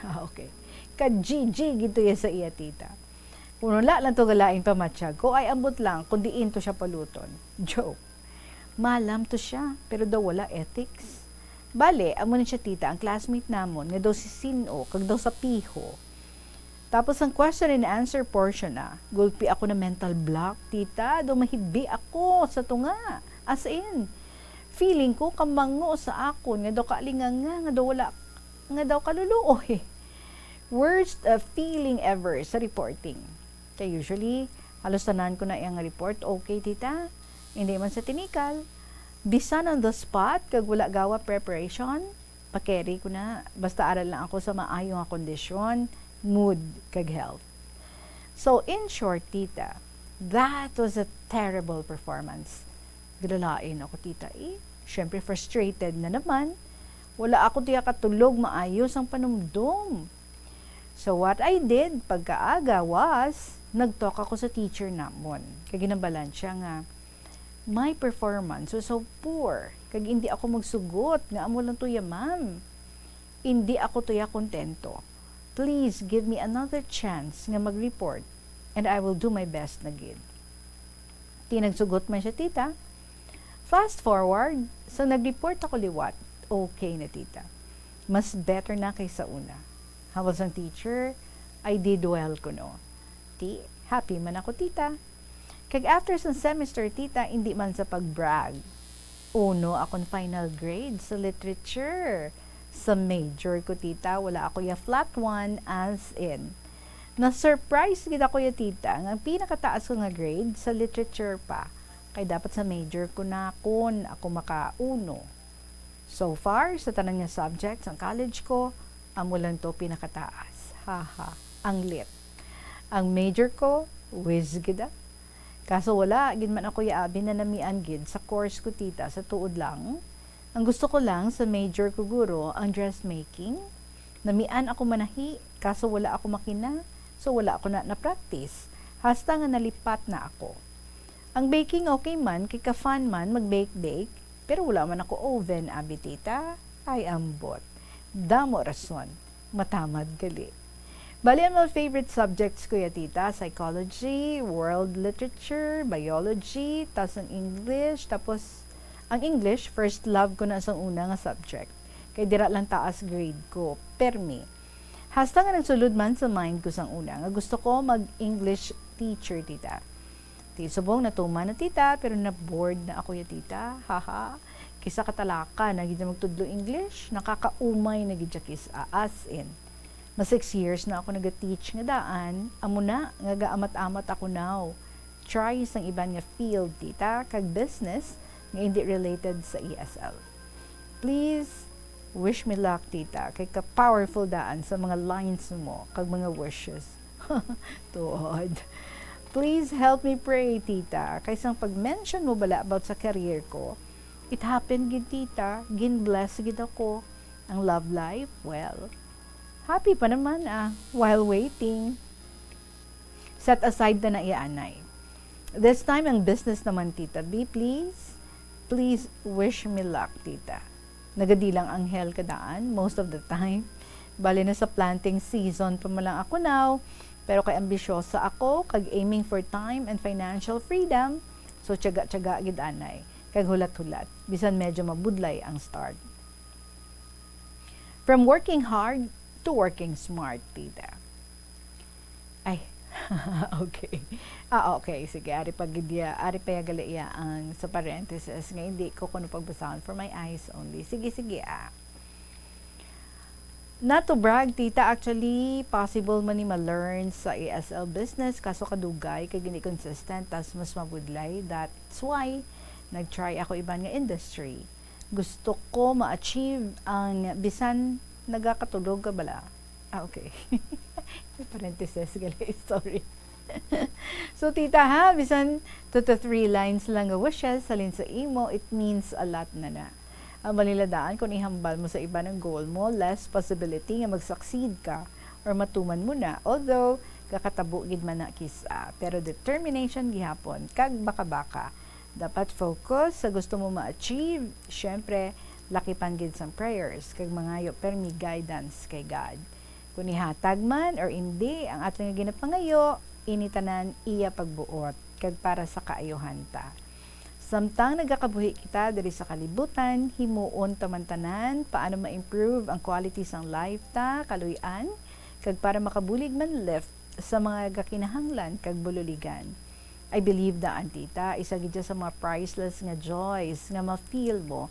Ah, okay. Ka-G G gid to iya sa iya, tita. Kung wala lang to galaing pamatsyag ko, ay ambot lang kung diin to siya paluton. Joke. Malam to siya, pero daw wala ethics. Bale, amo ni siya, tita, ang classmate namon nga daw si Sino kag daw sa Piho. Tapos ang question and answer portion na, gulpi ako na mental block, tita, daw mahibi ako sa tunga. As in, feeling ko kamango sa akon nga daw kaalinganga, nga daw wala, nga daw kaluluoy. Worst, uh, feeling ever sa reporting. Kay usually, halos tanan ko na iyang report, okay, tita? Hindi man sa tinikal. Bisan on the spot, kag wala gawa preparation, pakeri ko na, basta aral lang ako sa maayo nga kondisyon, mood, kag health. So, in short, tita, that was a terrible performance. Gilalain ako, tita, eh. Siyempre, frustrated na naman. Wala ako tiya katulog maayo sang panumdom. So, what I did pagkaaga was, nag-talk ako sa teacher namon. Kag ginambalan siya nga, "My performance was so poor. Kag hindi ako magsugot nga amo lang to ya, ma'am. Hindi ako to ya kontento. Please give me another chance nga mag-report, and I will do my best na gid." Ti nagsugot man siya, tita. Fast forward, so nag-report ako liwat. Okay na, tita. Mas better na kaysa una. Hawal sang teacher, I did well kuno. Ti, happy man ako, tita. Kag after sang semester, tita, hindi man sa pag-brag, uno akon final grade sa literature. Sa major ko, tita, wala ako ya flat one, as in. Na-surprise gid ako ya, tita, nga ang pinakataas ko nga grade sa literature pa. Kay dapat sa major ko na kun ako maka-uno. So far, sa tanan nga subjects, ang college ko, amo lang to pinakataas. Haha, ang lit. Ang major ko, whiz gid, ah. Kaso wala gid man ako yaabi na namian gid sa course ko, tita, sa tuod lang. Ang gusto ko lang sa major ko, guro, ang dressmaking. Namian ako manahi, kaso wala ako makina, so wala ako na na-practice. Hasta nga nalipat na ako. Ang baking okay man, kay ka-fun man mag-bake-bake, pero wala man ako oven, abi, tita. Ay, ambot. Damo rason. Matamad gali. Bali, ang mga favorite subjects ko ya, tita, psychology, world literature, biology, tas ang English, tapos ang English, first love ko na sang una nga subject. Kay dira lang taas grade ko, permi. Hasta nga nagsulod man sa mind ko sang una nga gusto ko mag-English teacher, tita. Ti subong natuman na, tita, pero na-bored na ako ya, tita. Haha. Kisa katalaka na gid magtudlo English, nakakaumay na gid siya kis-, a-, as in. Ma six years na ako naga-teach nga daan, amo na nga gaamat-amat ako now. Try sang iban nga field, tita, kag business nga hindi related sa E S L. Please, wish me luck, tita, kay ka-powerful daan sa mga lines mo kag mga wishes. Tuod. Please help me pray, tita, kay sang pag-mention mo bala about sa career ko, it happened gid, tita, gin-bless gid ako. Ang love life, well, happy pa naman, ah, while waiting. Set aside na na iya, anay. This time, ang business naman, Tita B, please, please wish me luck, tita. Nagadilang anghel ka daan, most of the time. Bali na sa planting season pa man lang ako now, pero kay ambisyosa ako, kag aiming for time and financial freedom, so tiyaga-tiyaga gid, anay, kag hulat-hulat, bisan medyo mabudlay ang start. From working hard to working smart, tita. Ay, okay. Ah, okay. Sige, ari pa gid iya, ari pa ya gali iya ang sa parenthesis nga hindi ko kuno pagbasahon, for my eyes only. Sige, sige, ah. Not to brag, tita, actually, possible man ni ma-learn sa E S L business, kaso kadugay kag hindi consistent, tas mas mabudlay. That's why nag-try ako iban nga industry. Gusto ko ma-achieve ang bisan nagakatulog ka bala. Ah, okay. May parenthesis gali, sorry. So, tita, ha, bisan two to three lines lang nga wishes halin sa imo, it means a lot na na. Ang maliladaan, kung ihambal mo sa iban ang goal mo, less possibility nga mag-succeed ka or matuman mo na. Although, kakatabo gid man na kis-a, pero determination gihapon kag baka-baka. Dapat focus sa gusto mo ma-achieve. Syempre, lakipan gid sang prayers kag mangayo permi guidance kay God. Kung ihatag man or indi ang aton nga ginapangayo, Ini tanan iya pagbuot, kag para sa kaayuhan ta. Samtang nagakabuhi kita diri sa kalibutan, himuon ta man tanan paano ma-improve ang quality sang life ta, kaluy-an, kag para makabulig man lift sa mga gakinahanglan kag bululigan. I believe daan, tita, isa gid sa mga priceless nga joys nga ma-feel mo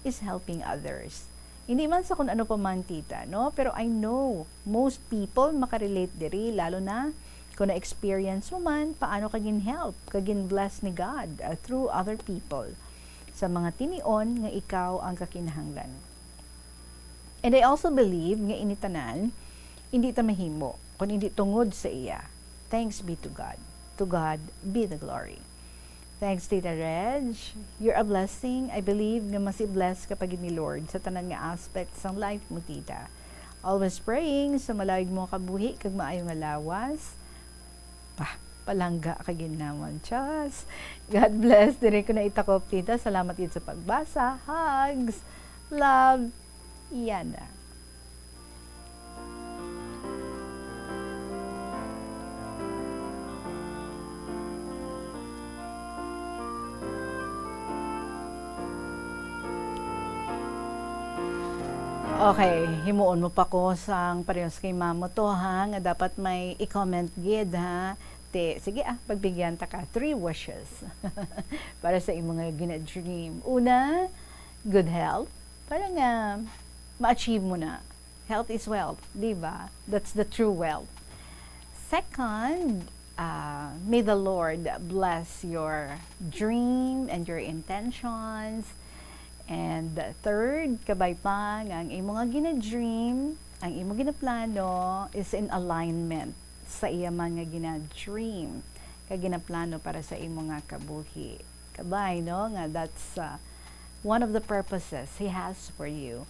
is helping others. Hindi man sa kung ano pa man, tita, no? Pero I know most people makarelate diri, lalo na kung na-experience mo man paano ka gin-help, ka gin-bless ni God, uh, through other people sa mga tinion nga ikaw ang kakinahanglan. And I also believe nga ini tanan hindi ta mahimo kun hindi tungod sa iya. Thanks be to God. To God be the glory. Thanks, Tita Reg. You're a blessing. I believe nga masi-bless ka pa gid ni Lord sa tanan nga aspect sang life mo, Tita. Always praying sa malayog mo kabuhi kag maayo nga lawas. Pa, palangga ka gid namon. Chas. God bless. Diri ko na itakop, Tita. Salamat gid sa pagbasa. Hugs. Love. Yana. Okay, himuon mo pa ko sang parehas kay Mamo to, ha, nga dapat may i-comment gid, ha. Te, sige, ah, pagbigyan ta ka three wishes para sa imo nga gina-dream. Una, good health, para nga ma-achieve mo na. Health is wealth, di ba? That's the true wealth. Second, ah, may the Lord bless your dream and your intentions. And third, kabay pa nga ang imo nga gina-dream, ang imo ginaplano is in alignment sa iya man nga gina-dream kag ginaplano para sa imo nga kabuhi. Kabay, no, nga that's, uh, one of the purposes He has for you.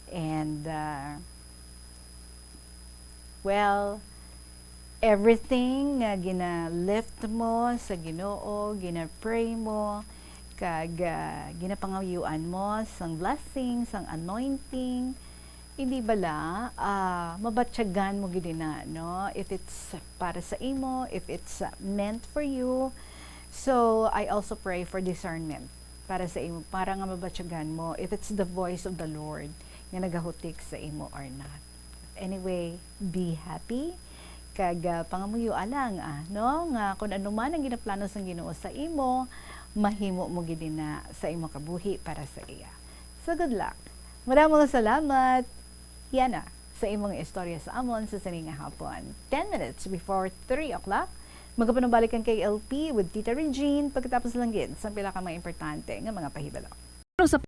And, uh, well, everything nga gina-lift mo sa Ginoo, gina-pray mo, kag, ah, ginapangayuan mo sang blessing, sang anointing, hindi bala, ah, mabatyagan mo gid ina, no? If it's para sa imo, if it's, ah, meant for you. So, I also pray for discernment para sa imo, para nga mabatyagan mo if it's the voice of the Lord nga nagahutik sa imo or not. Anyway, be happy. Kag, ah, pangamuyo lang, ah, no, nga kung ano man ang ginaplano sang Ginoo sa imo, mahimo mo gid ina sa imo kabuhi para sa iya. So, good luck. Maraming salamat. Yana, sa imong istorya sa amon sa sini nga hapon. Ten minutes before three o'clock, magapanubalik ang K L P with Tita Regine pagkatapos lang gid sa pila ka mga importante nga mga pahibalo. Sa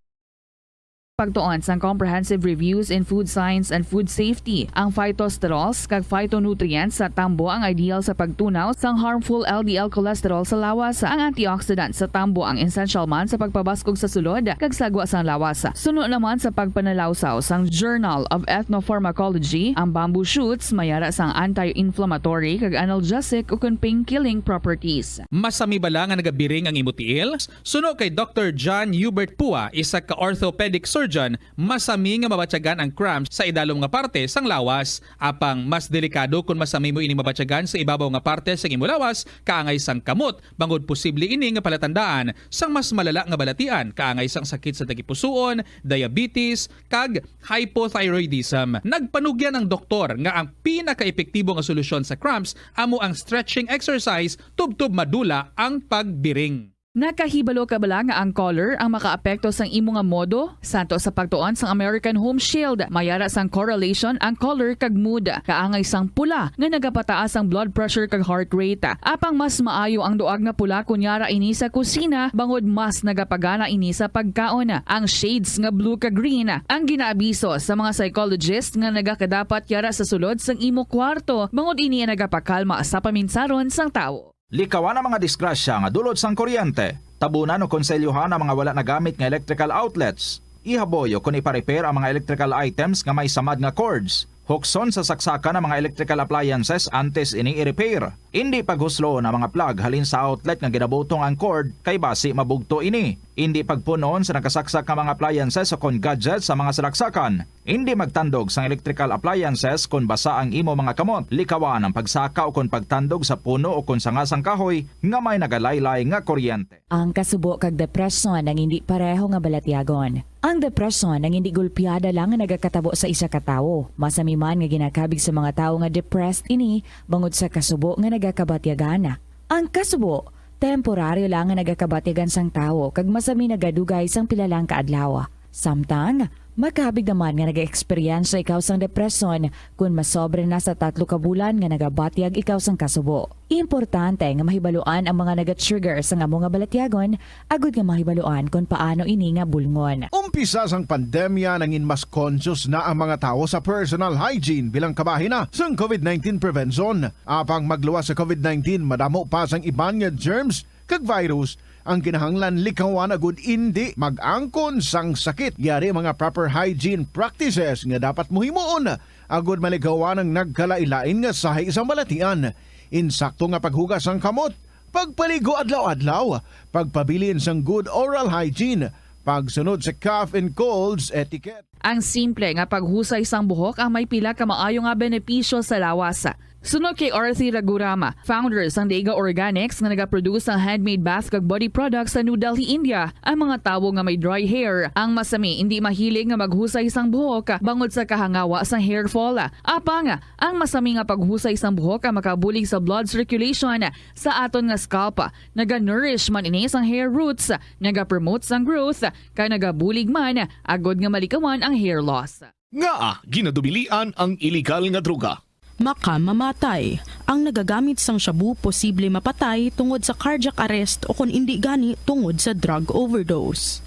pagtuon sang Comprehensive Reviews in Food Science and Food Safety, ang phytosterols kag phytonutrients sa tambo ang ideal sa pagtunaw sang harmful L D L cholesterol sa lawas. Ang antioxidant sa tambo ang essential man sa pagpabaskog sa sulod kag sagwa sang lawas. Suno naman sa pagpanalawsaw sang Journal of Ethnopharmacology, ang bamboo shoots may ara sang anti-inflammatory kag analgesic ukon pain-killing properties. Masami bala nga nagabiring ang imo tiil? Suno kay Doktor John Hubert Pua, isa ka orthopedic surgeon, masami nga mabatyagan ang cramps sa idalom nga parte sang lawas. Apang mas delikado kon masami mo ini mabatyagan sa ibabaw nga parte sang imo lawas, kaangay sang kamot, bangod posible ini nga palatandaan sang mas malala nga balatian, kaangay sang sakit sa tagipusoon, diabetes, kag hypothyroidism. Nagpanugyan ang doktor nga ang pinakaepektibo nga solusyon sa cramps amo ang stretching exercise tubtob madula ang pagbiring. Nakahibalo ka bala nga ang color ang makaapekto sang imo nga modo? Santo sa pagtuon sang American Home Shield, may ara sang correlation ang color kag mood. Kaangay sang pula nga nagapataas ang blood pressure kag heart rate. Apang mas maayo ang duag nga pula kon yara ini sa kusina, bangod mas nagapagana ini sa pagkaon. Ang shades nga blue kag green ang ginaabiso sa mga psychologist nga nagakadapat yara sa sulod sang imo kwarto, bangod ini ang nagapakalma sa paminsaron sang tawo. Likawan ang mga disgrasya nga dulot sang kuryente. Tabunan o konselyohan ang mga wala nagamit nga electrical outlets. Ihaboy o kon ipa-repair ang mga electrical items nga may samad nga cords. Hukson sa saksakan ang mga electrical appliances antes ini i-repair. Indi paghusloon ang mga plug halin sa outlet nga ginabutong ang cord, kay basi mabugto ini. Indi pagpun-on sa nakasaksak nga mga appliances o kon gadgets sa mga salaksakan. Indi magtandog sang electrical appliances kon basa ang imo mga kamot. Likawan ang pagsaka o kon pagtandog sa puno o kon sanga sang kahoy nga may nagalaylay nga kuryente. Ang kasubo kag depresyon ang indi pareho nga balatyagon. Ang depresyon ang indi gulpiada lang nga nagakatabo sa isa ka tawo. Masami man nga ginakabig sa mga tawo nga depressed ini bangod sa kasubo nga nagakabatyagan. Ang kasubo, temporaryo lang nga nagakabatyagan sang tawo kag masami nagadugay sang pila lang ka adlaw. Samtang, makabig naman nga nag-eksperyensya ikaw sang depresyon kon masobra na sa tatlo ka bulan nga nagabatyag ikaw sang kasubo. Importante nga mahibaluan ang mga naga-trigger sang amo nga balatyagon agud nga mahibaluan kon paano ini nga bulngon. Umpisa sang pandemya, nangin mas conscious na ang mga tawo sa personal hygiene bilang kabahin na sang covid nineteen prevention. Apang magluwas sa covid nineteen, madamo pa sang iban nga germs kag virus ang kinahanglan likawan agud indi mag-angkon sang sakit. Yari mga proper hygiene practices nga dapat mo himuon agud malikawan ang nagkalain-lain nga sahi sang balatian. Insakto nga paghugas sang kamot, pagpaligo adlaw-adlaw, pagpabilin sang good oral hygiene, pagsunod sa cough and colds etiquette. Ang simple nga paghusay sang buhok ang may pila ka maayo nga benepisyo sa lawas. Suno kay Arthi Ragurama, founder sang Dega Organics nga nagaproduce sang handmade bath kag body products sa New Delhi, India, ang mga tawo nga may dry hair ang masami indi mahilig nga maghusay sang buhok bangod sa kahangawa sang hair fall. Apang, ang masami nga paghusay sang buhok ang makabulig sa blood circulation sa aton nga scalp. Naga-nourish man ini sang hair roots, nagapromote sang growth, kag nagabulig man agud nga malikawan ang hair loss. Ngaa ginadubilian ang iligal nga droga? Makamamatay. Ang nagagamit sang shabu posible mapatay tungod sa cardiac arrest o kon indi gani tungod sa drug overdose.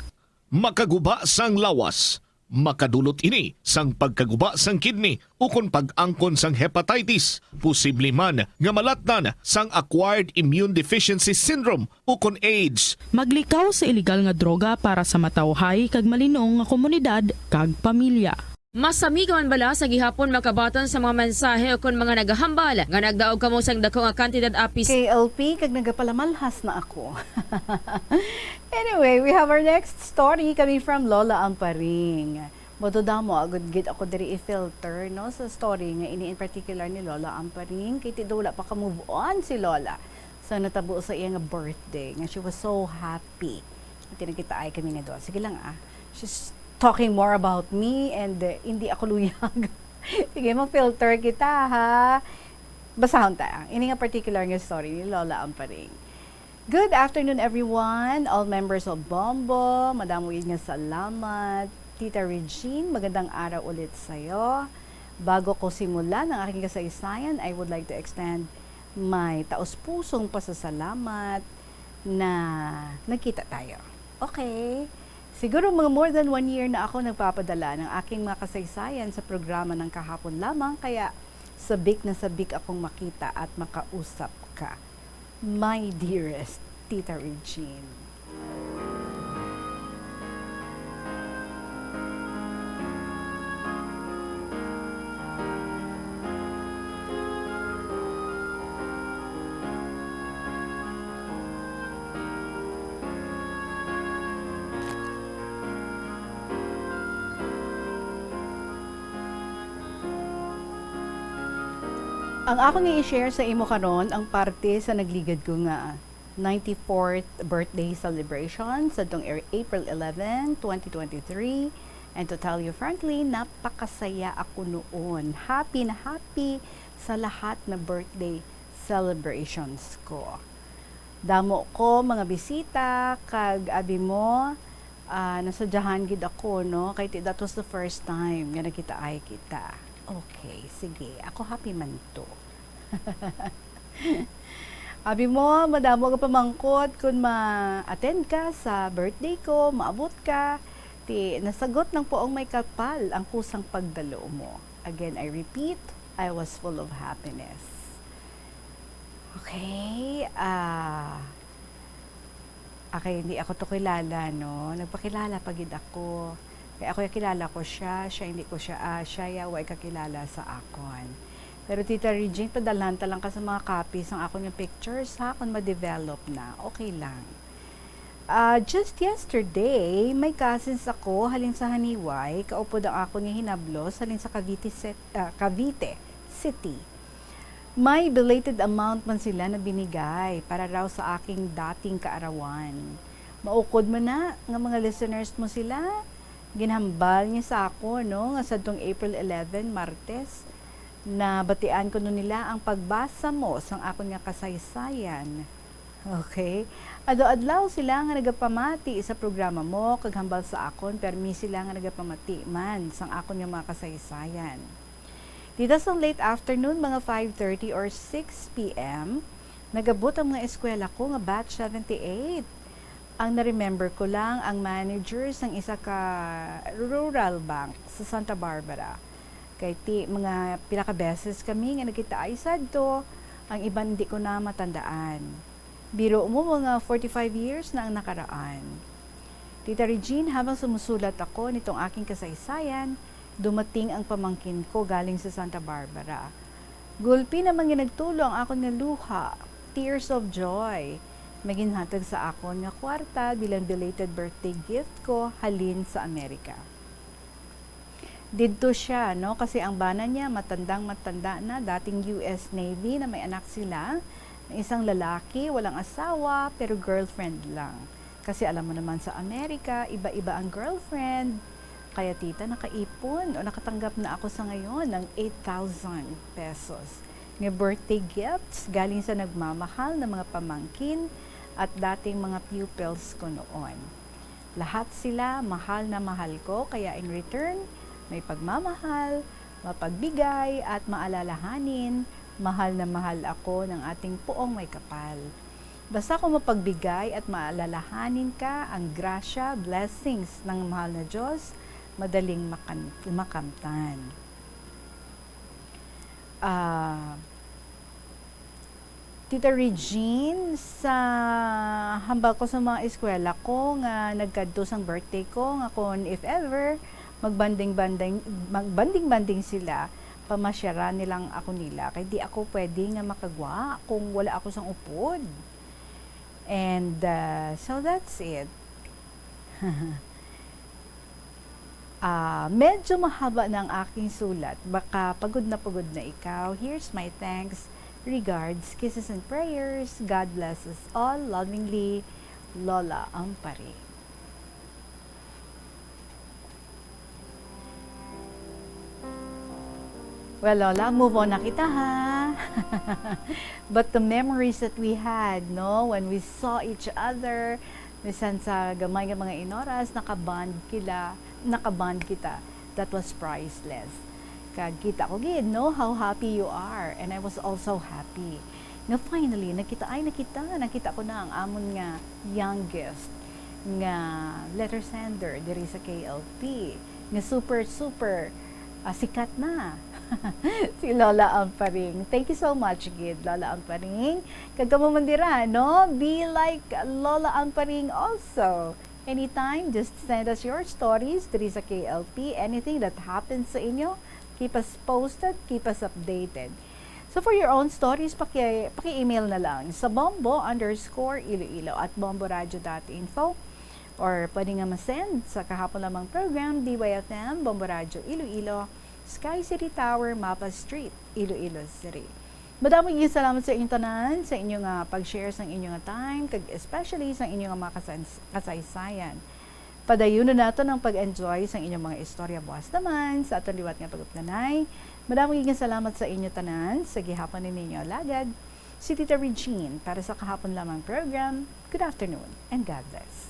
Makaguba sang lawas. Makadulot ini sang pagkaguba sang kidney ukon pag-angkon sang hepatitis, posible man nga malatnan sang acquired immune deficiency syndrome ukon AIDS. Maglikaw sa iligal nga droga para sa matawhay kag malinong nga komunidad kag pamilya. Masami ka man bala sa gihapon makabaton sa mga mensahe ukon mga nagahambal nga nagdaog kamo sang dako nga kantidad apis? K L P, kag nagapalamalhas na ako. Anyway, we have our next story coming from Lola Amparing. Moduda mo, agud gid ako diri i-filter, no, sa story nga ini in particular ni Lola Amparing, kay ti daw wala pa ka-move on si Lola sa natabo sa iya nga birthday, nga she was so happy. Ati nagkita ay kami nga duha. Sige lang, ah. She's talking more about me and, uh, hindi ako luyag. Sige, mag-filter kita, ha? Basahon ta. Ini nga particular nga story ni Lola Amparing. Good afternoon, everyone. All members of Bombo, madamo gid nga salamat. Tita Regine, magandang araw ulit sa'yo. Bago ko simulan ang aking kasaysayan, I would like to extend my taos-pusong pasasalamat na nagkita tayo. Okay. Siguro mga more than one year na ako nagpapadala ng aking mga kasaysayan sa programa ng kahapon lamang, kaya sabik na sabik akong makita at makausap ka, my dearest Tita Regine. Ang akong i-share sa imo karon ang parte sa nagligad ko nga ninety-fourth birthday celebration sa tong er-, April eleven, twenty twenty-three. And to tell you frankly, napakasaya ako noon. Happy na happy sa lahat na birthday celebrations ko. Damo ko mga bisita, kag abi mo, ah, nasadyahan gid ako, no? Kay ti-, that was the first time nga nagkitaay kita. Okay, sige. Ako happy man to. Abi mo, madamo nga pamangkot kung ma-attend ka sa birthday ko, maabot ka. Ti, nasagot ng poong may kapal ang kusang pagdalo mo. Again, I repeat, I was full of happiness. Okay, ah, okay, hindi ako to kilala, no? Nagpakilala pa gid ako. Kaya ako, ya, kilala ko siya, siya hindi ko siya, ah, siya, ya, wa ikakilala sa akon. Pero Tita Regine, padalhan ta lang ka sa mga copies ang akon nga pictures, ha, kung ma-develop na. Okay lang. Ah, just yesterday, may cousins ako halin sa Janiuay, kaupod ang akon nga hinablos halin sa Cavite Cit-, ah, Cavite City. May belated amount man sila na binigay para raw sa aking dating kaarawan. Maukod man na nga mga listeners mo sila, ginhambal niya sa ako, no, nga sadtong April eleven, Martes, nabatian kuno nila ang pagbasa mo sang akon nga kasaysayan. Okay. Adlaw-adlaw sila nga nagapamati sa programa mo kag hambal sa akon, permi sila nga nagapamati man sang akon nga mga kasaysayan. Dida sang late afternoon, mga five thirty or six p m, nagabot ang mga eskwela ko nga batch seventy-eight. Ang na-remember ko lang ang manager sang isa ka rural bank sa Santa Barbara. Kay ti, mga pila ka beses kami nga nagkitaay sadto, ang iban hindi ko na matandaan. Biro mo, mga forty-five years na ang nakaraan. Tita Regine, habang sumusulat ako nitong aking kasaysayan, dumating ang pamangkin ko galing sa Santa Barbara. Gulpi naman nga nagtulo ang akon nga luha, tears of joy. May ginhatag sa akon nga kwarta bilang belated birthday gift ko halin sa Amerika. Didto siya, no? Kasi ang bana niya, matandang matanda na, dating U S Navy na may anak sila, na isang lalaki, walang asawa, pero girlfriend lang. Kasi alam mo naman sa Amerika, iba-iba ang girlfriend. Kaya tita, nakaipon o nakatanggap na ako sa ngayon ng eight thousand pesos nga birthday gifts galing sa nagmamahal na mga pamangkin at dating mga pupils ko noon. Lahat sila mahal na mahal ko, kaya in return, may pagmamahal, mapagbigay, at maalalahanin, mahal na mahal ako ng ating Poong Maykapal. Basta kung mapagbigay at maalalahanin ka, ang grasya, blessings ng mahal na Diyos, madaling makan-, makamtan. Ah, Tita Regine, sa hambal ko sa mga eskwela ko nga nagkadto sang birthday ko, nga kung if ever, magbanding-banding, magbanding-banding sila, pamasyaran nilang ako nila. Kay di ako pwede nga makagwa kung wala ako sang upod. And, uh, so that's it. Ah, medyo mahaba na ang aking sulat. Baka pagod na pagod na ikaw. Here's my thanks, regards, kisses and prayers. God bless us all. Lovingly, Lola Amparing. Well, Lola, move on na kita, ha? But the memories that we had, no, when we saw each other, misan sa gamay nga mga inoras, nakabond kila, nakabond kita. That was priceless. Kag kita ko gid, no, how happy you are. And I was also happy nga finally, nakita, ay, nakita, nakita ko na ang amon nga youngest nga letter sender diri sa K L P, nga super, super, ah, sikat na. Si Lola Amparing. Thank you so much gid, Lola Amparing. Kag kamo man dira, no? Be like Lola Amparing also. Anytime, just send us your stories diri sa K L P. Anything that happens sa inyo, keep us posted, keep us updated. So for your own stories, paki-, paki-email na lang sa bombo underscore iloilo at bomboradio dot info, or pwede nga ma-send sa Kahapon Lamang Program, D Y F M, Bombo Radio Iloilo, Sky City Tower, Mapa Street, Iloilo City. Madamo gid salamat sa inyong tanan, sa inyo nga pag-share sang inyo nga time, kag especially sa inyo nga mga kasans-, kasaysayan. Padayonon naton ang pag-enjoy sang inyong mga istorya buas naman sa aton liwat nga pag-updanay. Madamo gid nga salamat sa inyo tanan sa gihapon ninyo alagad. Si Tita Regine para sa Kahapon Lamang Program. Good afternoon and God bless.